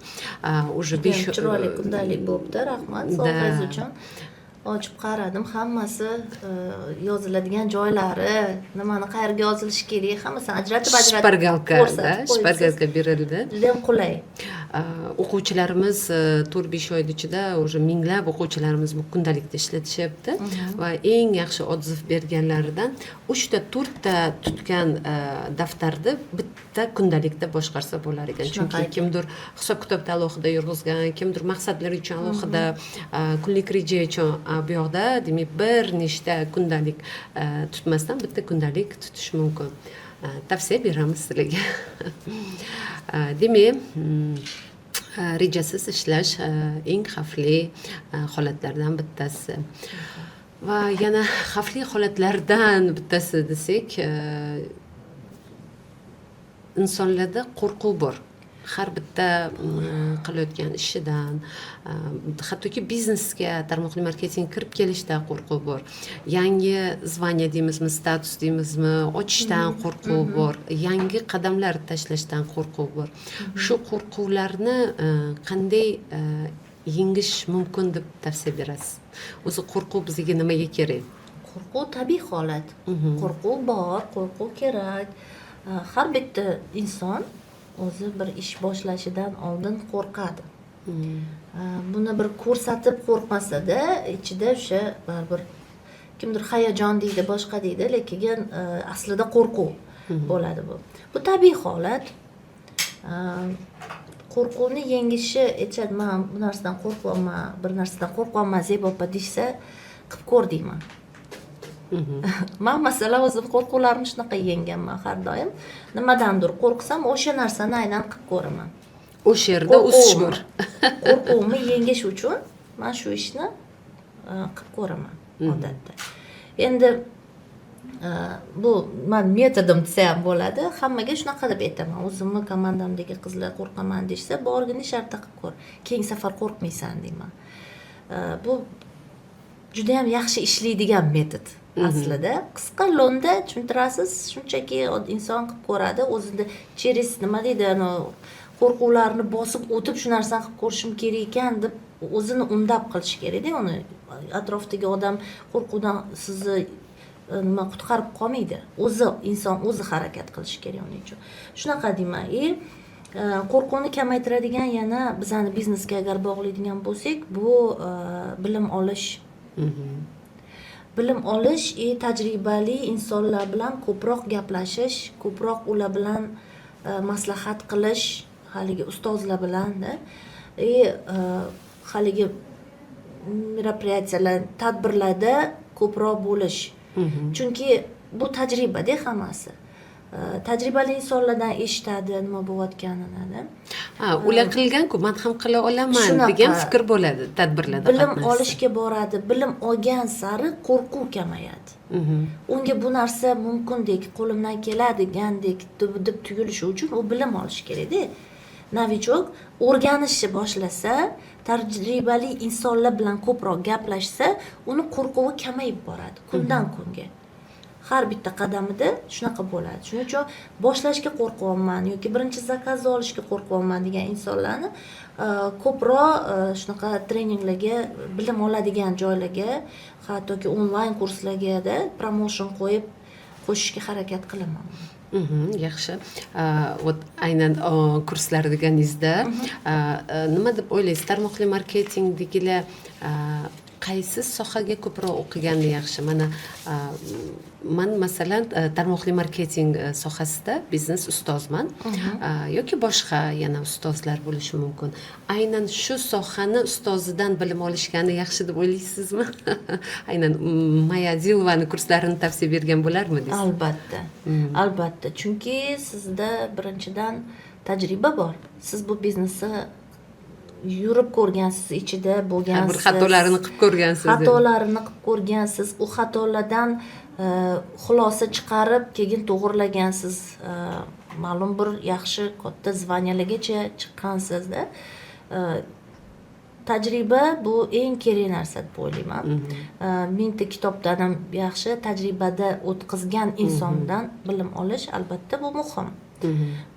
Уже Judayam besh chiroyli kundalik bo'libdi, rahmat sovg'angiz uchun. Ochib qaradim, hammasi yoziladigan joylari, nimani qayerga yozilishi kerak, hammasini ajratib ajratib Шпаргалка, ko'rsatib да, qo'yibsiz. Шпаргалка berildi. Judayam qulay. O'quvchilarimiz 4-5 oy ichida уже minglab o'quvchilarimiz bu kundalikni ishlatishyapti va eng yaxshi отзыв berganlaridan uchta, to'rtta tutgan daftarni bitta kundalikda boshqarsa bo'lar ekan. Shunaqa Chunki ekan. kimdir hisob kitobni alohida yurg'izgan, kimdir maqsadlar uchun alohida, kunlik reja uchun. Bu yoqda, demak, bir nechta kundalik tutmasdan bitta kundalik tutish mumkin. Tavsiya beramiz sizlarga. Demak, rejasiz ishlash eng xavfli holatlardan bittasi. Va yana xavfli holatlardan bittasi desak, insonlarda qo'rquv bor har bitta qilayotgan ishidan, hattoki biznesga, tarmoqli marketing kirib kelishda qo'rquv bor, yangi звание deymizmi, status deymizmi, ochishdan qo'rquv bor, yangi qadamlar tashlashdan qo'rquv bor. Shu qo'rquvlarni qanday yengish mumkin deb tavsiya berasiz? O'zi qo'rquv bizga nimaga kerak? Qo'rquv tabiiy holat. Qo'rquv bor, qo'rquv kerak. Har bitta inson o'zi bir ish boshlashidan oldin qo'rqadi. Buni bir ko'rsatib qo'rqmasada, ichida o'sha baribir kimdir hayajon deydi, boshqa deydi, lekin aslida qo'rquv bo'ladi. Bu tabiiy holat. Qo'rquvni yengishi, aytishadi, man bu narsadan qo'rqyapman, bir narsadan qo'rqyapman, Zebo opa, deyishsa, qilib ko'r deyman man. Masalan, o'zim qo'rquvlarimni shunaqa yenganman. Har doim nimadandir qo'rqsam, o'sha narsani aynan qilib ko'raman. O'sha yerda o'sish bor. Qo'rquvimni yengish uchun man shu ishni qilib ko'raman odatda. Endi bu man metodim desa ham bo'ladi. Hammaga shunaqa deb aytaman. O'zimni komandamdagi qizlar qo'rqaman deyishsa, borgin, shartta qilib ko'r, keyingi safar qo'rqmaysan, deyman. Bu judayam yaxshi ishlaydigan metod aslida. Qisqa, lo'nda tushuntirasiz, shunchaki inson qilib ko'radi o'zida, через nima deydi, anavi qo'rquvlarni bosib o'tib, shu narsani qilib ko'rishim kerak ekan deb o'zini undab qilish kerakda. Uni atrofdagi odam qo'rquvdan sizni nima, qutqarib qolmaydi, o'zi inson o'zi harakat qilishi kerak uning uchun. Shunaqa deyman. И qo'rquvni kamaytiradigan yana bizani biznesga agar bog'laydigan bo'lsak, bu bilim olish. Bilim olish и tajribali insonlar bilan ko'proq gaplashish, ko'proq ular bilan maslahat qilish, haligi ustozlar bilanda и haligi мероприятия lar, tadbirlarda ko'proq bo'lish. Chunki bu tajribada hammasi. Tajribali insonlardan eshitadi nima bo'layotganini. Ha, ular qilgan-ku, man ham qila olaman Shunaqa. degan fikr bo'ladi tadbirlarda Bilim qatnashsa. olishga boradi, bilim olgan sari qo'rquv kamayadi. Unga bu narsa mumkindek, qo'limdan keladigandek deb tuyulishi uchun u bilim olishi kerakda. Новичок o'rganishni boshlasa, tajribali insonlar bilan ko'proq gaplashsa, uni qo'rquvi kamayib boradi kundan kunga. Har bitta qadamida shunaqa bo'ladi. Shuning uchun boshlashga qo'rqyapman yoki birinchi заказ olishga qo'rqyapman degan insonlarni ko'proq shunaqa treninglarga, bilim oladigan joylarga, hattoki onlayn kurslarga promotion qo'yib qo'shishga harakat qilaman. Yaxshi. Вот aynan kurslar deganingizda, nima deb o'ylaysiz, tarmoqli marketingdagilar qaysi sohaga ko'proq o'qigani yaxshi? Mana man, masalan, tarmoqli marketing sohasida biznes ustozman yoki boshqa yana ustozlar bo'lishi mumkin. Aynan shu sohani ustozidan bilim olishgani yaxshi deb o'ylaysizmi? Aynan Maya Adilovani kurslarini tavsiya bergan bo'larmidingiz? Albatta, albatta, chunki sizda birinchidan tajriba bor, siz bu biznesni yurib ko'rgansiz, ichida Har bir bo'lgansiz. xatolarini qilib ko'rgansiz. Xatolarini qilib ko'rgansiz, u xatolardan xulosa chiqarib, keyin to'g'irlagansiz, ma'lum bir yaxshi katta звания largacha chiqqansizda. Tajriba bu eng kerak narsa deb o'ylayman. Mingta kitobdan ham yaxshi tajribada o'tkazgan insondan bilim olish, albatta, bu muhim.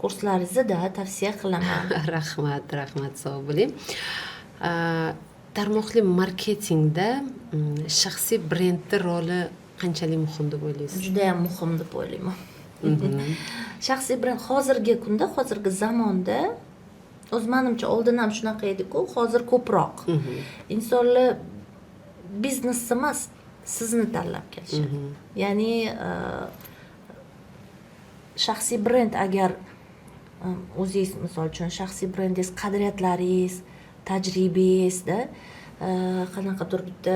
Kurslaringizni da tavsiya qilaman. Rahmat, rahmat, sog' bo'ling. Tarmoqli marketingda shaxsiy brendni roli qanchalik muhim deb o'ylaysiz? Judayam muhim deb o'ylayman. Shaxsiy brend hozirgi kunda, hozirgi zamonda, o'zi manimcha oldin ham shunaqa ediku, hozir ko'proq insonlar biznes emas, sizni tanlab kelishadi. Ya'ni shaxsiy brend agar o'zingiz, misol uchun, shaxsiy brendingiz qadriyatlaringiz, tajribangizda qanaqadir bitta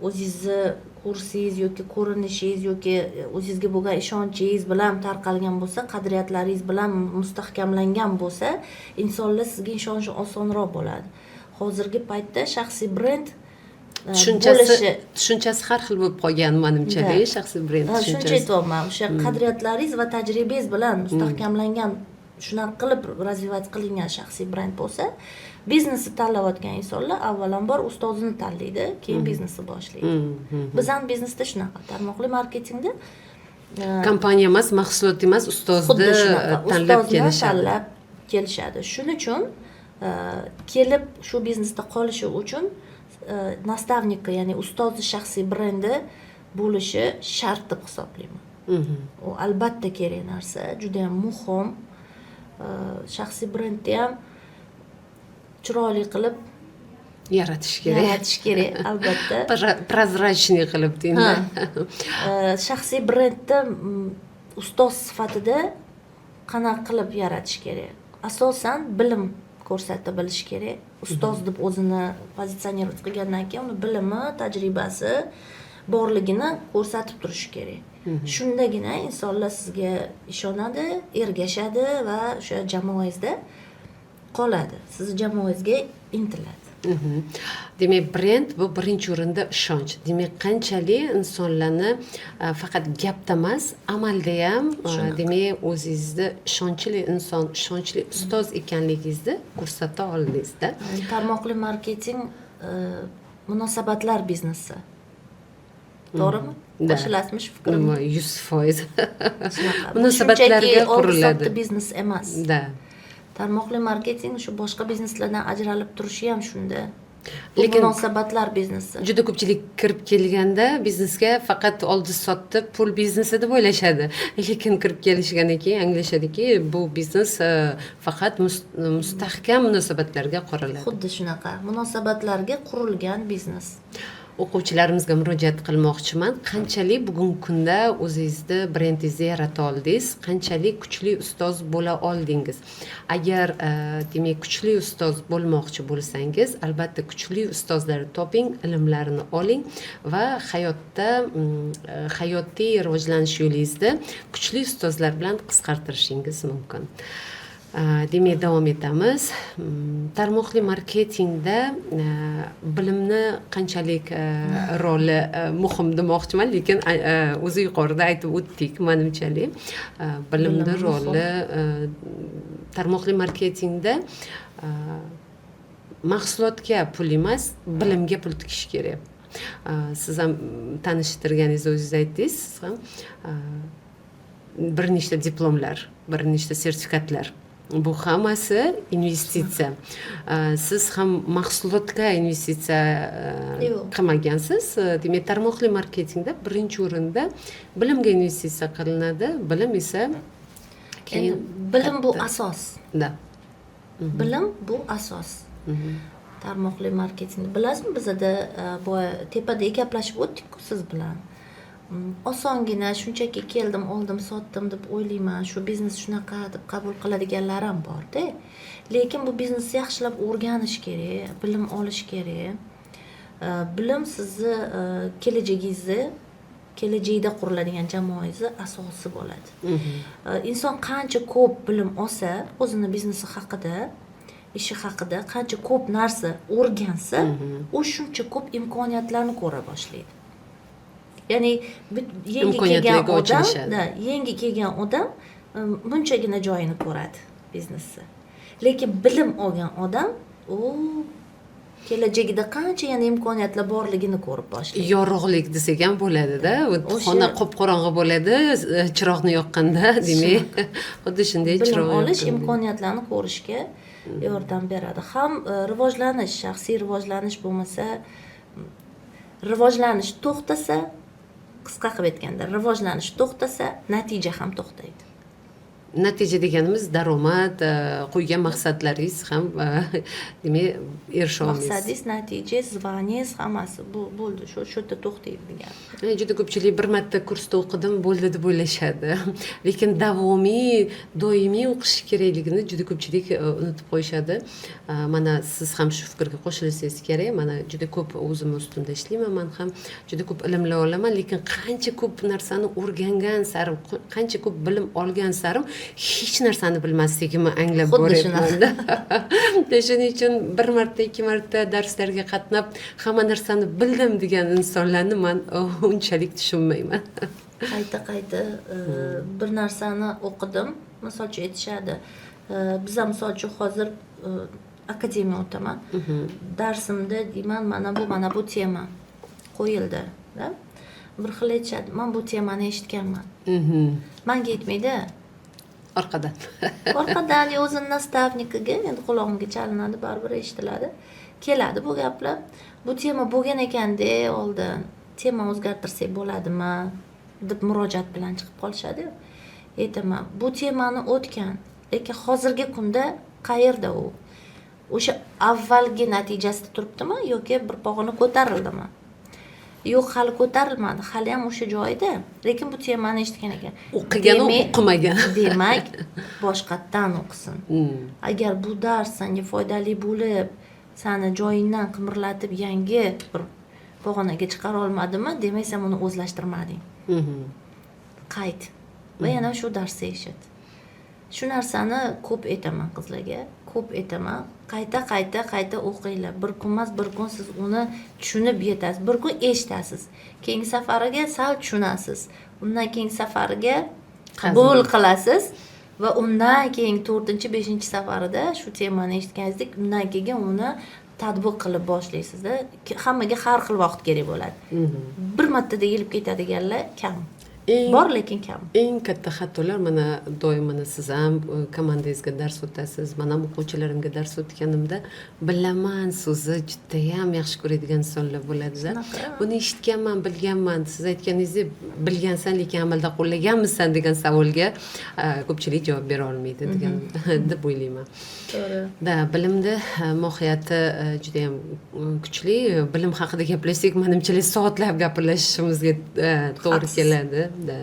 o'zingizni kursingiz yoki ko'rinishingiz yoki o'zingizga bo'lgan ishonchingiz bilan tarqalgan bo'lsa, qadriyatlaringiz bilan mustahkamlangan bo'lsa, insonlar sizga ishonishi osonroq bo'ladi. Hozirgi paytda shaxsiy brend Tushunchasi bo'lishi tushunchasi har xil bo'lib qolgan manimcha, Да. shaxsiy brend Ha, shuncha tushunchasi. aytyapman, o'sha qadriyatlaringiz va tajribangiz bilan mustahkamlangan, shunaqa qilib развивать qilingan shaxsiy brend bo'lsa, biznesni tanlayotgan insonlar avvalambor ustozini tanlaydi, keyin biznesni boshlaydi. Bizani biznesda shunaqa, tarmoqli marketingda Kompaniya emas, mahsulot emas, ustozni xuddi shunaqa, tanlab ustozni kelishadi. tanlab kelishadi. Shuning uchun kelib shu biznesda qolishi uchun наставник ka, ya'ni ustozni shaxsiy brendi bo'lishi shart deb hisoblayman. U albatta kerak narsa, judayam muhim. Shaxsiy brendni ham chiroyli qilib yaratish kerak. Yaratish kerak, albatta. Прозрачный qilib deymi? Shaxsiy brendni ustoz sifatida qanaqa qilib yaratish kerak? Asosan bilim ko'rsata bilish kerak. Ustoz deb o'zini позиционировать qilgandan keyin uni bilimi, tajribasi borligini ko'rsatib turishi kerak. Shundagina insonlar sizga ishonadi, ergashadi va o'sha jamoangizda qoladi, sizni jamoangizga intiladi. Demak, brend bu birinchi o'rinda ishonch. Demak, qanchalik insonlarni faqat gapda emas, amalda ham Shunaqa. demak, o'zingizni ishonchli inson, ishonchli ustoz ekanligingizni ko'rsata oldingizda. Tarmoqli marketing munosabatlar biznesi, to'g'rimi? Да. Qo'shilasizmi shu fikrimga? 100%. Shunaqa. Bu Munosabatlarga shunchaki oldi quriladi. sotdi biznes emas. Да. Tarmoqli marketing shu boshqa bizneslardan ajralib turishi ham shunda. Bu Lekin munosabatlar biznesi. juda ko'pchilik kirib kelganda biznesga faqat oldi sotdi pul biznesi deb o'ylashadi, lekin kirib kelishgandan keyin anglashadiki, bu biznes faqat mustahkam munosabatlarga quriladi. Xuddi shunaqa, munosabatlarga qurilgan biznes. O'quvchilarimizga murojaat qilmoqchiman. Qanchalik bugungi kunda o'zingizni brendingizni yarata oldingiz, qanchalik kuchli ustoz bo'la oldingiz? Agar demak, kuchli ustoz bo'lmoqchi bo'lsangiz, albatta kuchli ustozlarni toping, ilmlarini oling va hayotda hayotiy rivojlanish yo'lingizda kuchli ustozlar bilan qisqartirishingiz mumkin. Demak, davom etamiz. Tarmoqli marketingda bilimni qanchalik roli muhim demoqchiman, lekin o'zi yuqorida aytib o'tdik, manimchalik. Bilimni Bilim muhim. roli tarmoqli marketingda mahsulotga pul emas, bilimga pul tikish kerak. Siz ham tanishtirganingizni o'zingiz aytdingiz, siz ham bir nechta diplomlar, bir nechta sertifikatlar, bu hammasi investitsiya. Siz ham mahsulotga investitsiya Yo'q. qilmagansiz. Demak, tarmoqli marketingda birinchi o'rinda bilimga investitsiya qilinadi, bilim esa keyin Endi bilim bu katta. asos. Да. Bilim bu asos. Tarmoqli marketing, bilasizmi, bizada boya tepada gaplashib o'tdikku siz bilan. Osongina shunchaki keldim, oldim, sotdim deb o'ylayman, shu biznes shunaqa deb qabul qiladiganlar ham borda. Lekin bu biznesni yaxshilab o'rganish kerak, bilim olish kerak. Bilim sizni kelajagingizni, kelajakda quriladigan jamoangizni asosi bo'ladi. Inson qancha ko'p bilim olsa, o'zini biznesi haqida, ishi haqida qancha ko'p narsa o'rgansa, u shuncha ko'p imkoniyatlarni ko'ra boshlaydi. Ya'ni yangi kelgan Imkoniyatlarga odam ochilishadi. Да, yangi kelgan odam bunchagina joyini ko'radi biznesni, lekin bilim olgan odam u kelajagida qancha yana imkoniyatlar borligini ko'rib boshlaydi. Yorug'lik desak ham bo'ladida. Xona qop qorong'i bo'ladi chiroqni yoqqanda, demak, xuddi shunday Bilim chiroq olish yoqqanda. imkoniyatlarni ko'rishga yordam beradi ham rivojlanish, shaxsiy rivojlanish bo'lmasa, rivojlanish to'xtasa, qisqa qilib aytganda, rivojlanish to'xtasa, natija ham to'xtaydi. Natija deganimiz daromad, qo'ygan maqsadlaringiz ham demak, erisha olmaysiz. Maqsadingiz, natijangiz, звание ngiz, hammasi bu bo'ldi, shu yerda to'xtaydi degan. Juda ko'pchilik bir marta kursda o'qidim, bo'ldi deb o'ylashadi, lekin davomiy, doimiy o'qish kerakligini juda ko'pchilik unutib qo'yishadi. Mana siz ham shu fikrga qo'shilsangiz kerak. Mana juda ko'p o'zim ustimda ishlayman, man ham juda ko'p ilmlar olaman, lekin qancha ko'p narsani o'rgangan sari, qancha ko'p bilim olgan sarim hech narsani bilmasligimni anglab Xuddi boryapmanda. Shuning uchun bir marta, ikki marta darslarga qatnab hamma narsani bildim degan insonlarni man unchalik tushunmayman. Qayta qayta bir narsani o'qidim, misol uchun, aytishadi. Biza, misol uchun, hozir akademiya o'taman, darsimda deyman, mana bu tema qo'yildi da, bir xil aytishadi, man bu temani eshitganman. Manga aytmaydi. Orqadan. Orqadan yo o'zini наставник iga. Endi qulog'imga chalinadi baribir, eshitiladi, keladi bu gaplar. Bu tema bo'lgan ekanda oldin, tema o'zgartirsak bo'ladimi deb murojaat bilan chiqib qolishadi. Aytaman, bu temani o'tgan, lekin hozirgi kunda qayerda u? O'sha avvalgi natijasida turibdimi yoki bir pog'ona ko'tarildimi? Yo'q, hali ko'tarilmadi, haliyam o'sha joyida, lekin bu temani eshitgan ekan. O'qiganu o'qimagan. Demak, boshqatdan o'qisin. Agar bu dars senga foydali bo'lib, sani joyingdan qimirlatib, yangi bir pog'onaga chiqara olmadimi, demak, sen uni o'zlashtirmading. Qayt va yana shu darsni eshit. Shu narsani ko'p aytaman qizlarga, ko'p aytaman: qayta qayta qayta o'qinglar. Bir kun emas, bir kun siz uni tushunib yetasiz. Bir kun eshitasiz, keyingi safariga sal tushunasiz, undan keyingi safariga qabul qilasiz va undan keyin to'rtinchi, beshinchi safarida shu temani eshitganingizda, undan keyin uni tatbiq qilib boshlaysizda. Hammaga har xil vaqt kerak bo'ladi. Bir martada yelib ketadiganlar kam. Bor, lekin kam. Eng katta xatolar, mana doim mana siz ham komandangizga dars o'tasiz, man ham o'quvchilarimga dars o'tganimda "bilaman" so'zi judayam yaxshi ko'radigan insonlar bo'ladida. Shunaqa. "Buni eshitganman, bilganman." Siz aytganingizdek, "Bilgansan, lekin amalda qo'llaganmisan?" degan savolga ko'pchilik javob bera olmaydi degan deb o'ylayman. To'g'ri. Да, bilimni mohiyati judayam kuchli. Bilim haqida gaplashsak, manimcha, soatlab gaplashishimizga to'g'ri Haqsiz. keladi. Да.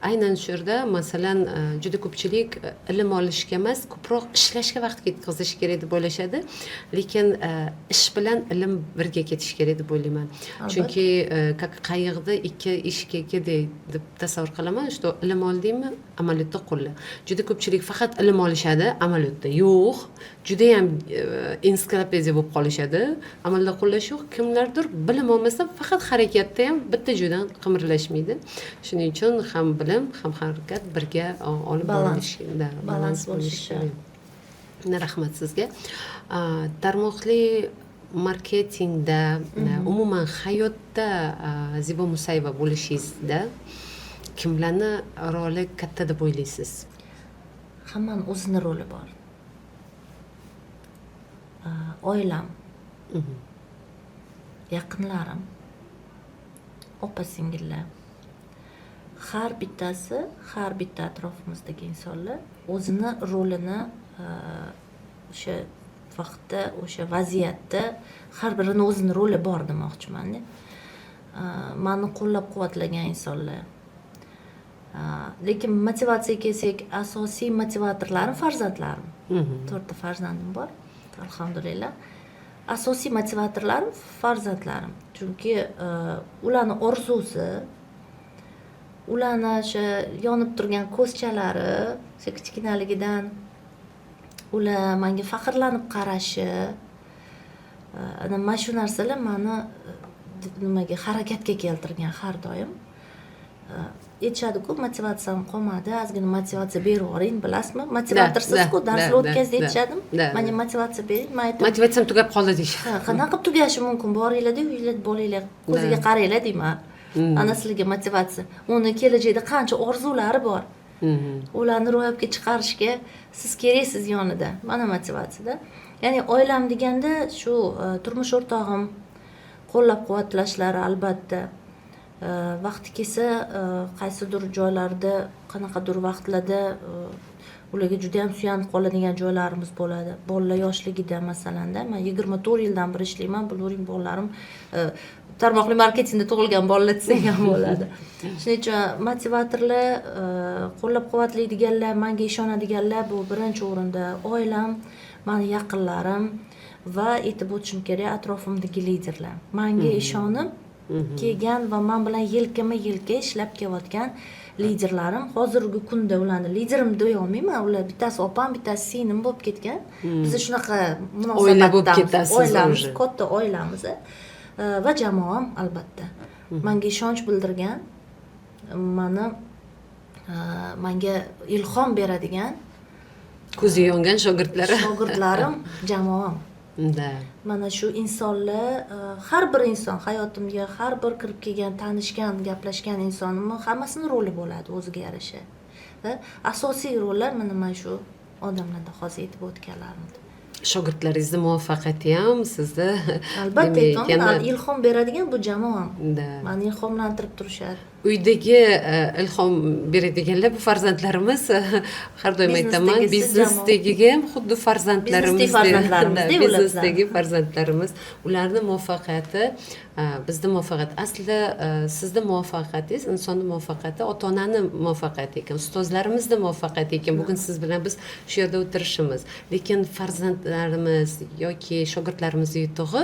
Aynan shu yerda, masalan, juda ko'pchilik ilm olishga emas, ko'proq ishlashga vaqt ketkazish kerak deb o'ylashadi, lekin ish bilan ilm birga ketishi kerak deb o'ylayman. Chunki как qayiqda ikki eshkakidek deb tasavvur qilaman, что ilm oldingmi, amaliyotda qo'lla. Juda ko'pchilik faqat ilm olishadi, amaliyotda yo'q, judayam ensiklopediya bo'lib qolishadi, amalda qo'llash yo'q. Kimlardir bilim olmasdan faqat harakatda ham bitta joydan qimirlashmaydi. Shuning uchun ham bilim, ham harakat birga olib Balans. borilishi, да, Balans bo'lishi kerak. Rahmat sizga. Tarmoqli marketingda, umuman hayotda Zebo Musayeva bo'lishingizda kimlarni roli katta deb o'ylaysiz? Hammani o'zini roli bor. Oilam, yaqinlarim, opa singillar, har bittasi, har bitta atrofimizdagi insonlar o'zini rolini o'sha vaqtda, o'sha vaziyatda har birini o'zini roli bor demoqchimanda. Mani qo'llab quvvatlagan insonlar. Lekin motivatsiyaga kelsak, asosiy motivatorlarim farzandlarim. To'rtta farzandim bor, alhamdulillah. Asosiy motivatorlarim farzandlarim, chunki ularni orzusi, ularni o'sha yonib turgan ko'zchalari, o'sha kichkinaligidan ular manga faxrlanib qarashi, ana mana shu narsalar mani nimaga, harakatga keltirgan har doim. Aytishadiku, "Motivatsiyam qolmadi, ozgina motivatsiya berib yuboring." Bilasizmi, motivatorsiz-ku, darslar o'tkazdi, aytishadimi, "Manga motivatsiya bering." Man aytaman, "Motivatsiyam tugab qoldi", deyishadi. "Ha, qanaqa qilib tugashi mumkin? Boringlarda, uylar, bolanglar ko'ziga qaranglar", deyman. Ana sizlarga motivatsiya. Uni kelajakda qancha orzulari bor, ularni ro'yobga chiqarishga siz keraksiz yonida. Mana motivatsiyada. Ya'ni oilam deganda shu turmush o'rtog'im qo'llab quvvatlashlari albatta. Vaqti kelsa, qaysidir joylarda, qanaqadir vaqtlarda ularga juda yam suyanib qoladigan joylarimiz bo'ladi. Bolalar yoshligida, masalanda, man 24 yildan beri ishlayman, bilavering, bolalarim tarmoqli marketingda tug'ilgan bolalar desak ham bo'ladi. Shuning uchun motivatorlar, qo'llab quvvatlaydiganlar, manga ishonadiganlar, bu birinchi o'rinda oilam, mani yaqinlarim va aytib o'tishim kerak, atrofimdagi liderlar, manga ishonib kelgan va man bilan yelkama yelka ishlab kelayotgan liderlarim. Hozirgi kunda ularni liderim deya olmayman, ular bittasi opam, bittasi singlim bo'lib ketgan. Biz shunaqa Oila bo'lib munosabatdamiz. ketasiz Oilamiz, уже. katta oilamiz. Va jamoam, albatta, manga ishonch bildirgan, mani manga ilhom beradigan ko'zi yongan shogirdlari, shogirdlarim, jamoam. Mana shu insonlar, har bir inson, hayotimga har bir kirib kelgan, tanishgan, gaplashgan insonimni hammasini roli bo'ladi o'ziga yarasha. Va asosiy rollar mana shu odamlarda, hozir aytib o'tganlarimda. Shogirdlaringizni muvaffaqiyati ham sizni Albatta, demak, aytyapman, ilhom beradigan bu jamoam. Mani ilhomlantirib turishadi. Uydagi ilhom beradiganlar bu farzandlarimiz. Har doim aytaman, Biznesdagisi. Biznesdagiga ham xuddi farzandlarimiz. Biznesdagi farzandlarimiz-da ular Biznesdagi farzandlarimiz, ularni muvaffaqiyati bizni muvaffaqiyat. Aslida sizni muvaffaqiyatingiz, insonni muvaffaqiyati ota onani muvaffaqiyati ekan, ustozlarimizni muvaffaqiyati ekan bugun siz bilan biz shu yerda o'tirishimiz. Lekin farzandlarimiz yoki shogirdlarimizni yutug'i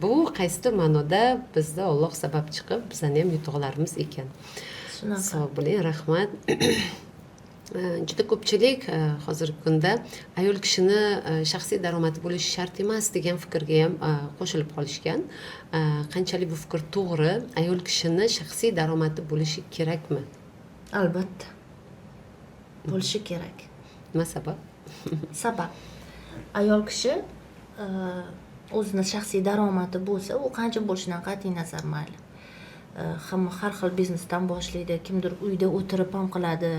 bu qaysidir ma'noda bizni Olloh sababchi qilib, bizani ham yutuqlarimiz ekan. Shunaqa. Sog' bo'ling, rahmat. Juda ko'pchilik hozirgi kunda ayol kishini shaxsiy daromadi bo'lishi shart emas degan fikrga ham qo'shilib qolishgan. Qanchalik bu fikr to'g'ri? Ayol kishini shaxsiy daromadi bo'lishi kerakmi? Albatta, bo'lishi kerak. Nima sabab? Sabab, ayol kishi o'zini shaxsiy daromadi bo'lsa, u qancha bo'lishidan qat'iy nazar, mayli. Hamma har xil biznesdan boshlaydi, kimdir uyda o'tirib ham qiladi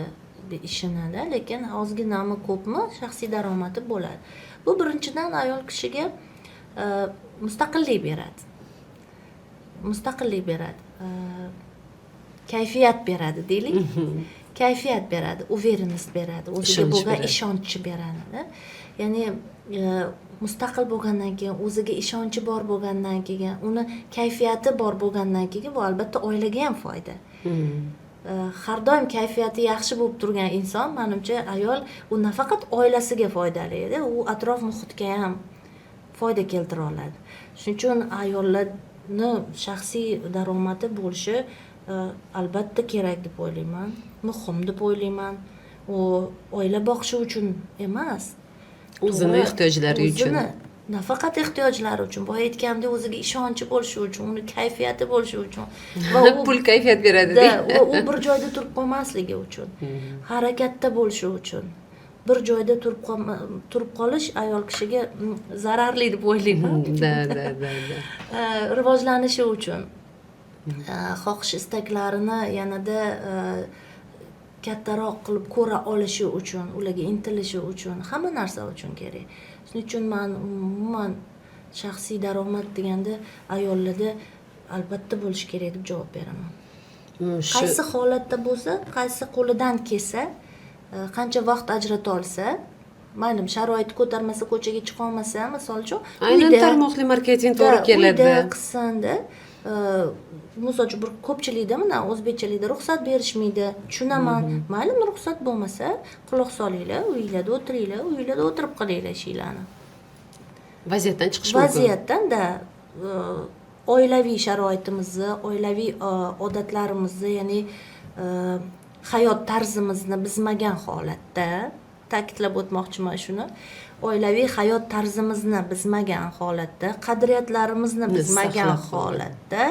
ishinida, lekin ozginami, ko'pmi, shaxsiy daromadi bo'ladi. Bu birinchidan ayol kishiga mustaqillik beradi, mustaqillik beradi, kayfiyat beradi deylik, kayfiyat beradi, уверенность beradi, o'ziga Ishonch bo'lgan beradi. Ishonchi beradi. Ya'ni mustaqil bo'lgandan keyin, o'ziga ishonchi bor bo'lgandan keyin, uni kayfiyati bor bo'lgandan keyin, bu albatta oilaga ham foyda. Har doim kayfiyati yaxshi bo'lib turgan inson, manimcha, ayol u nafaqat oilasiga foydali, u atrof muhitga ham foyda keltira oladi. Shuning uchun ayollarni shaxsiy daromadi bo'lishi albatta kerak deb o'ylayman, muhim deb o'ylayman. U oila boqishi uchun emas, o'zini ehtiyojlari uchun. O'zini nafaqat ehtiyojlari uchun, boya aytganimdek, o'ziga ishonchi bo'lishi uchun, uni kayfiyati bo'lishi uchun va u Pul kayfiyat beradi. Да, u bir joyda turib qolmasligi uchun, harakatda bo'lishi uchun. Bir joyda turib qolish ayol kishiga zararli deb o'ylayman. Да да да да Rivojlanishi uchun, xohish istaklarini yanada kattaroq qilib ko'ra olishi uchun, ularga intilishi uchun, hamma narsa uchun kerak. Shuning uchun man umuman shaxsiy daromad deganda ayollarda albatta bo'lishi kerak deb javob beraman. Shu Qaysi holatda bo'lsa, qaysi qo'lidan kelsa, qancha vaqt ajrata olsa, mayli, sharoit ko'tarmasa, ko'chaga chiqolmasa, misol uchun, Aynan uyda tarmoqli marketing to'g'ri Da, keladi. Uyda qilsinda. Misol uchun, bir ko'pchilikda, mana o'zbekchilikda ruxsat berishmaydi, tushunaman. Mayli, ruxsat bo'lmasa, quloq solinglar, uyinglarda o'tiringlar, uyinglarda o'tirib qilinglar ishinglarni. Vaziyatdan chiqish mumkin. Vaziyatdan da oilaviy sharoitimizni, oilaviy odatlarimizni, ya'ni hayot tarzimizni buzmagan holatda, ta'kidlab o'tmoqchiman shuni, oilaviy hayot tarzimizni buzmagan holatda, qadriyatlarimizni buzmagan saqlab qolib. Holatda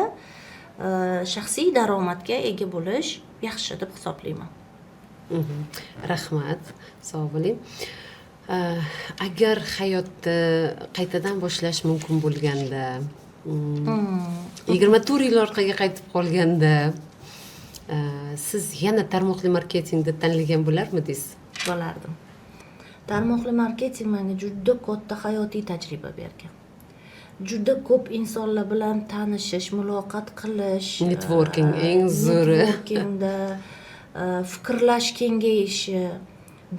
shaxsiy daromadga ega bo'lish yaxshi deb hisoblayman. Rahmat, sog' bo'ling. Agar hayotni qaytadan boshlash mumkin bo'lganda, 24 yil orqaga qaytib qolganda, siz yana tarmoqli marketingni tanlagan bo'larmidingiz? Bo'lardim. Tarmoqli marketing menga juda katta hayotiy tajriba bergan, juda ko'p insonlar bilan tanishish, muloqot qilish. Networking eng zo'ri. Networkingda fikrlash kengayishi,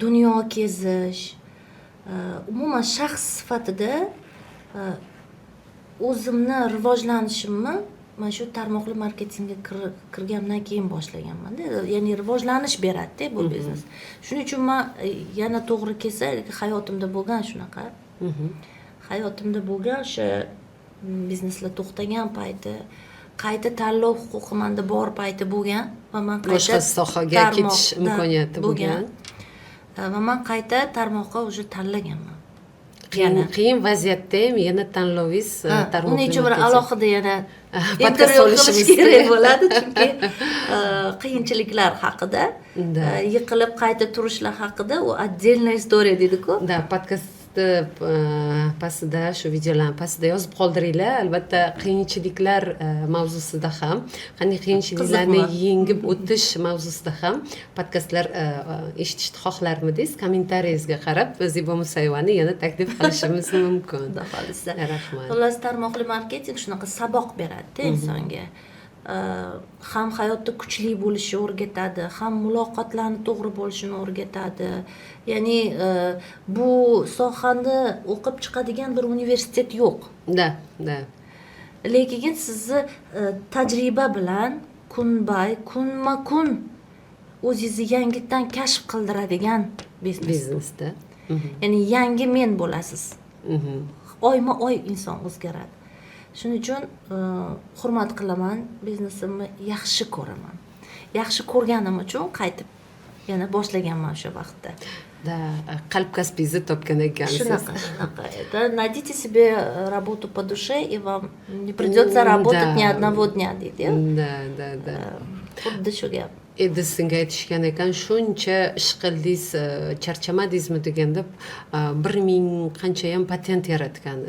dunyo kezish, umuman shaxs sifatida o'zimni rivojlanishimni mana shu tarmoqli marketingga kirgandan keyin boshlaganmanda. Ya'ni rivojlanish beradida bu biznes. Shuning uchun man yana to'g'ri kelsa, hayotimda bo'lgan shunaqa, hayotimda bo'lgan o'sha bizneslar to'xtagan payti, qayta tanlov huquqi manda bor payti bo'lgan va man qayta Boshqa sohaga ketish tarmoqda imkoniyati bo'lgan. Va man qayta tarmoqqa уже tanlaganman. Qiyin, Yana. qiyin vaziyatda ham yana tanlovingiz Ha, tarmoqli uning uchun bir marketing. Alohida yana Podkast intervyu qilish olishimiz kerak kerak. Bo'ladi, chunki qiyinchiliklar haqida, Да. Yiqilib qayta turishlar haqida, u отдельная история deydiku. Да, podkastni pastida, shu videolarni pastida yozib qoldiringlar albatta, qiyinchiliklar mavzusida ham, qanday qiyinchiliklarni Qiziqmi? Yengib o'tish mavzusida ham podkastlar eshitishni xohlarmidingiz? Kommentariyingizga qarab Zebo Musayevani yana taklif qilishimiz mumkin. Xudo xohlasa. Rahmat. Xullas, tarmoqli marketing shunaqa saboq beradida insonga. Ham hayotda kuchli bo'lishni o'rgatadi, ham muloqotlarni to'g'ri bo'lishini o'rgatadi. Ya'ni bu sohani o'qib chiqadigan bir universitet yo'q. Да да Lekin sizni tajriba bilan kunbay, kunma kun o'zingizni yangitdan kashf qildiradigan biznes. Biznesda. Ya'ni yangi men bo'lasiz. Oyma oy inson o'zgaradi. Shuning uchun hurmat qilaman biznesimni, yaxshi ko'raman. Yaxshi ko'rganim uchun qaytib yana boshlaganman o'sha vaqtda. Да, qalb kasbingizni topgan ekansiz. Shunaqa, shunaqa. Это найдите себе работу по душе, и вам не придется работать ни одного дня, deydi. Да. Xuddi shu gap. Edisonga aytishgan ekan, shuncha ish qildingiz, charchamadingizmi deganda, 1000 qanchayam patent yaratgan,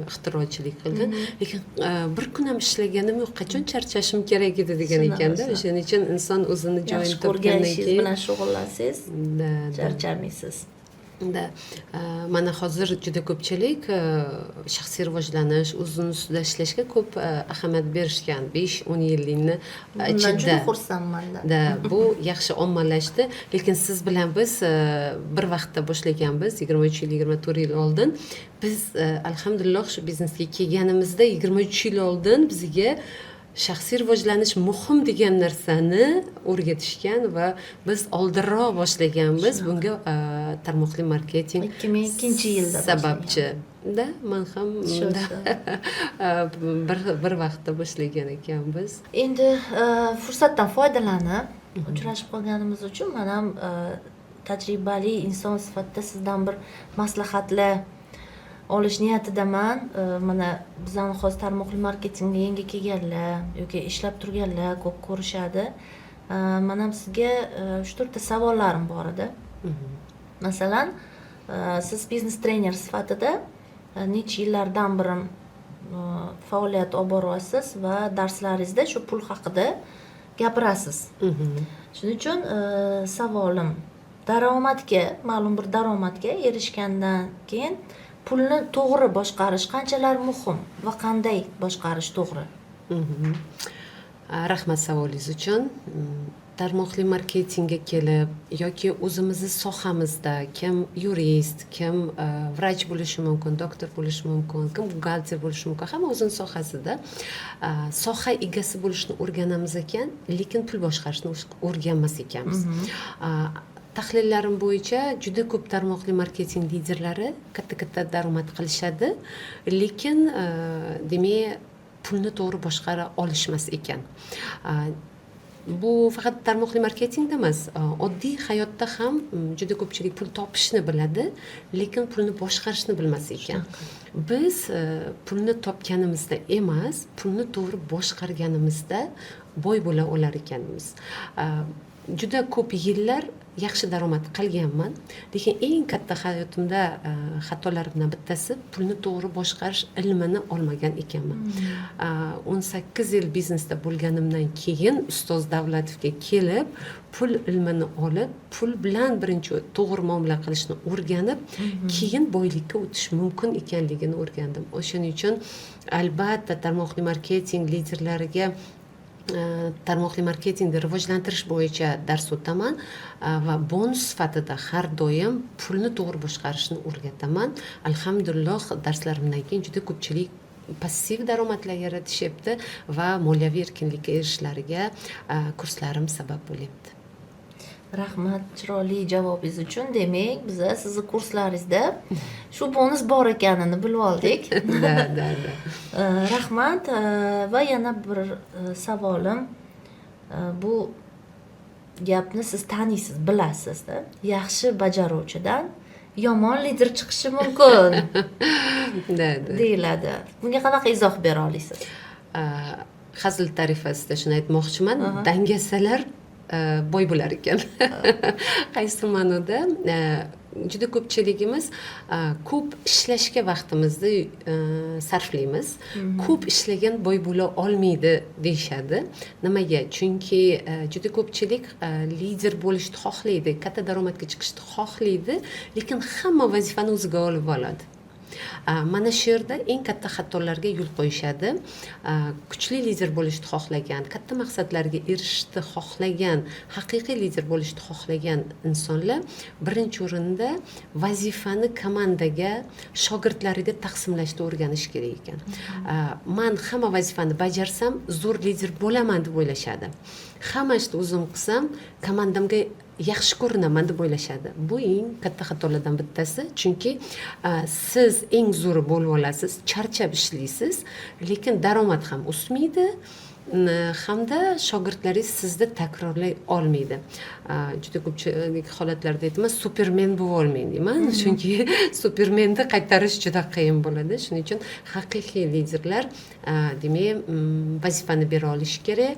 ixtirochilik qilgan, lekin bir kun ham ishlaganim yo'q, qachon charchashim kerak edi degan ekanda. O'shaning uchun inson o'zini Yaxshi joyini ko'rgan topgandan ishingiz keyin bilan shug'ullansangiz, Да. charchamaysiz. Да. Mana hozir juda ko'pchilik shaxsiy rivojlanish, o'zini ustida ishlashga ko'p ahamiyat berishgan 5-10 yillikni Bundan juda ichida. xursandmanda. Да, bu yaxshi ommalashdi, lekin siz bilan biz bir vaqtda boshlaganmiz, 23 yil, 24 yil oldin. Biz alhamdulillah, shu biznesga kelganimizda 23 yil oldin bizga shaxsiy rivojlanish muhim degan narsani o'rgatishgan va biz oldinroq boshlaganmiz. Bunga tarmoqli marketing 2002-yilda. sababchi. Да, man ham Shu, да, shu. bir vaqtda boshlagan ekanmiz. Endi fursatdan foydalanib, uchrashib qolganimiz uchun man ham tajribali inson sifatida sizdan bir maslahatlar olish niyatidaman. Mana bizani hozir tarmoqli marketingga yangi kelganlar yoki ishlab turganlar ko'p ko'rishadi. Man ham sizga uch to'rtta savollarim bor edi. Masalan, siz biznes trener sifatida necha yillardan beri faoliyat olib boryapsiz va darslaringizda shu pul haqida gapirasiz. Shuning uchun savolim: daromadga, ma'lum bir daromadga erishgandan keyin pulni to'g'ri boshqarish qanchalar muhim va qanday boshqarish to'g'ri? Rahmat savolingiz uchun. Tarmoqli marketingga kelib yoki o'zimizni sohamizda, kim yurist, kim vrach bo'lishi mumkin, doktor bo'lishi mumkin, kim buxgalter bo'lishi mumkin, hamma o'zini sohasida soha egasi bo'lishni o'rganamiz ekan, lekin pul boshqarishni o'rganmas ekanmiz. Tahlillarim bo'yicha juda ko'p tarmoqli marketing liderlari katta katta daromad qilishadi, lekin demak, pulni to'g'ri boshqara olishmas ekan. Bu faqat tarmoqli marketingda emas, oddiy hayotda ham juda ko'pchilik pul topishni biladi, lekin pulni boshqarishni bilmas ekan. Biz pulni topganimizda emas, pulni to'g'ri boshqarganimizda boy bo'la olar ekanmiz. Juda ko'p yillar yaxshi daromad qilganman, lekin eng katta hayotimda xatolarimdan bittasi pulni to'g'ri boshqarish ilmini olmagan ekanman. 18 yil biznesda bo'lganimdan keyin ustoz Davlatovga kelib, pul ilmini olib, pul bilan birinchi to'g'ri muomala qilishni o'rganib, keyin boylikka o'tish mumkin ekanligini o'rgandim. O'shaning uchun albatta tarmoqli marketing liderlariga tarmoqli marketingni rivojlantirish bo'yicha dars o'taman va bonus sifatida har doim pulni to'g'ri boshqarishni o'rgataman. Alhamdulillah, darslarimdan keyin juda ko'pchilik passiv daromadlar yaratishyapti va moliyaviy erkinlikka erishishlariga kurslarim sabab bo'lyapti. Rahmat chiroyli javobingiz uchun. Demak, biza sizni kurslaringizda shu bonus bor ekanini bilib oldik. Да. Rahmat. Va yana bir savolim. Bu gapni siz taniysiz, bilasizda: yaxshi bajaruvchidan yomon lider chiqishi mumkin Да. deyiladi. Bunga qanaqa izoh bera olasiz? Hazil tarifasida shuni aytmoqchiman, dangasalar boy bo'lar ekan. Qaysi ma'noda? Juda ko'pchiligimiz ko'p ishlashga vaqtimizni sarflaymiz. Ko'p ishlagan boy bo'la olmaydi deyishadi. Nimaga? Chunki juda ko'pchilik lider bo'lishni xohlaydi, katta daromadga chiqishni xohlaydi, lekin hamma vazifani o'ziga olib oladi. Mana shu yerda eng katta xatolarga yo'l qo'yishadi. Kuchli lider bo'lishni xohlagan, katta maqsadlarga erishishni xohlagan, haqiqiy lider bo'lishni xohlagan insonlar birinchi o'rinda vazifani komandaga, shogirdlariga taqsimlashni o'rganish kerak ekan. Man hamma vazifani bajarsam, zo'r lider bo'laman deb o'ylashadi. Hamma ishni o'zim qilsam, komandamga yaxshi ko'rinaman deb o'ylashadi. Bu eng katta xatolardan bittasi, chunki siz eng zo'ri bo'lib olasiz, charchab ishlaysiz, lekin daromad ham o'smaydi. Hamda shogirdlaringiz sizni takrorlay olmaydi. Juda ko'pchilik holatlarda aytaman, supermen bo'lolmang deyman, chunki supermenni qaytarish juda qiyin bo'ladi. Shuning uchun haqiqiy liderlar, demak, vazifani bera olishi kerak,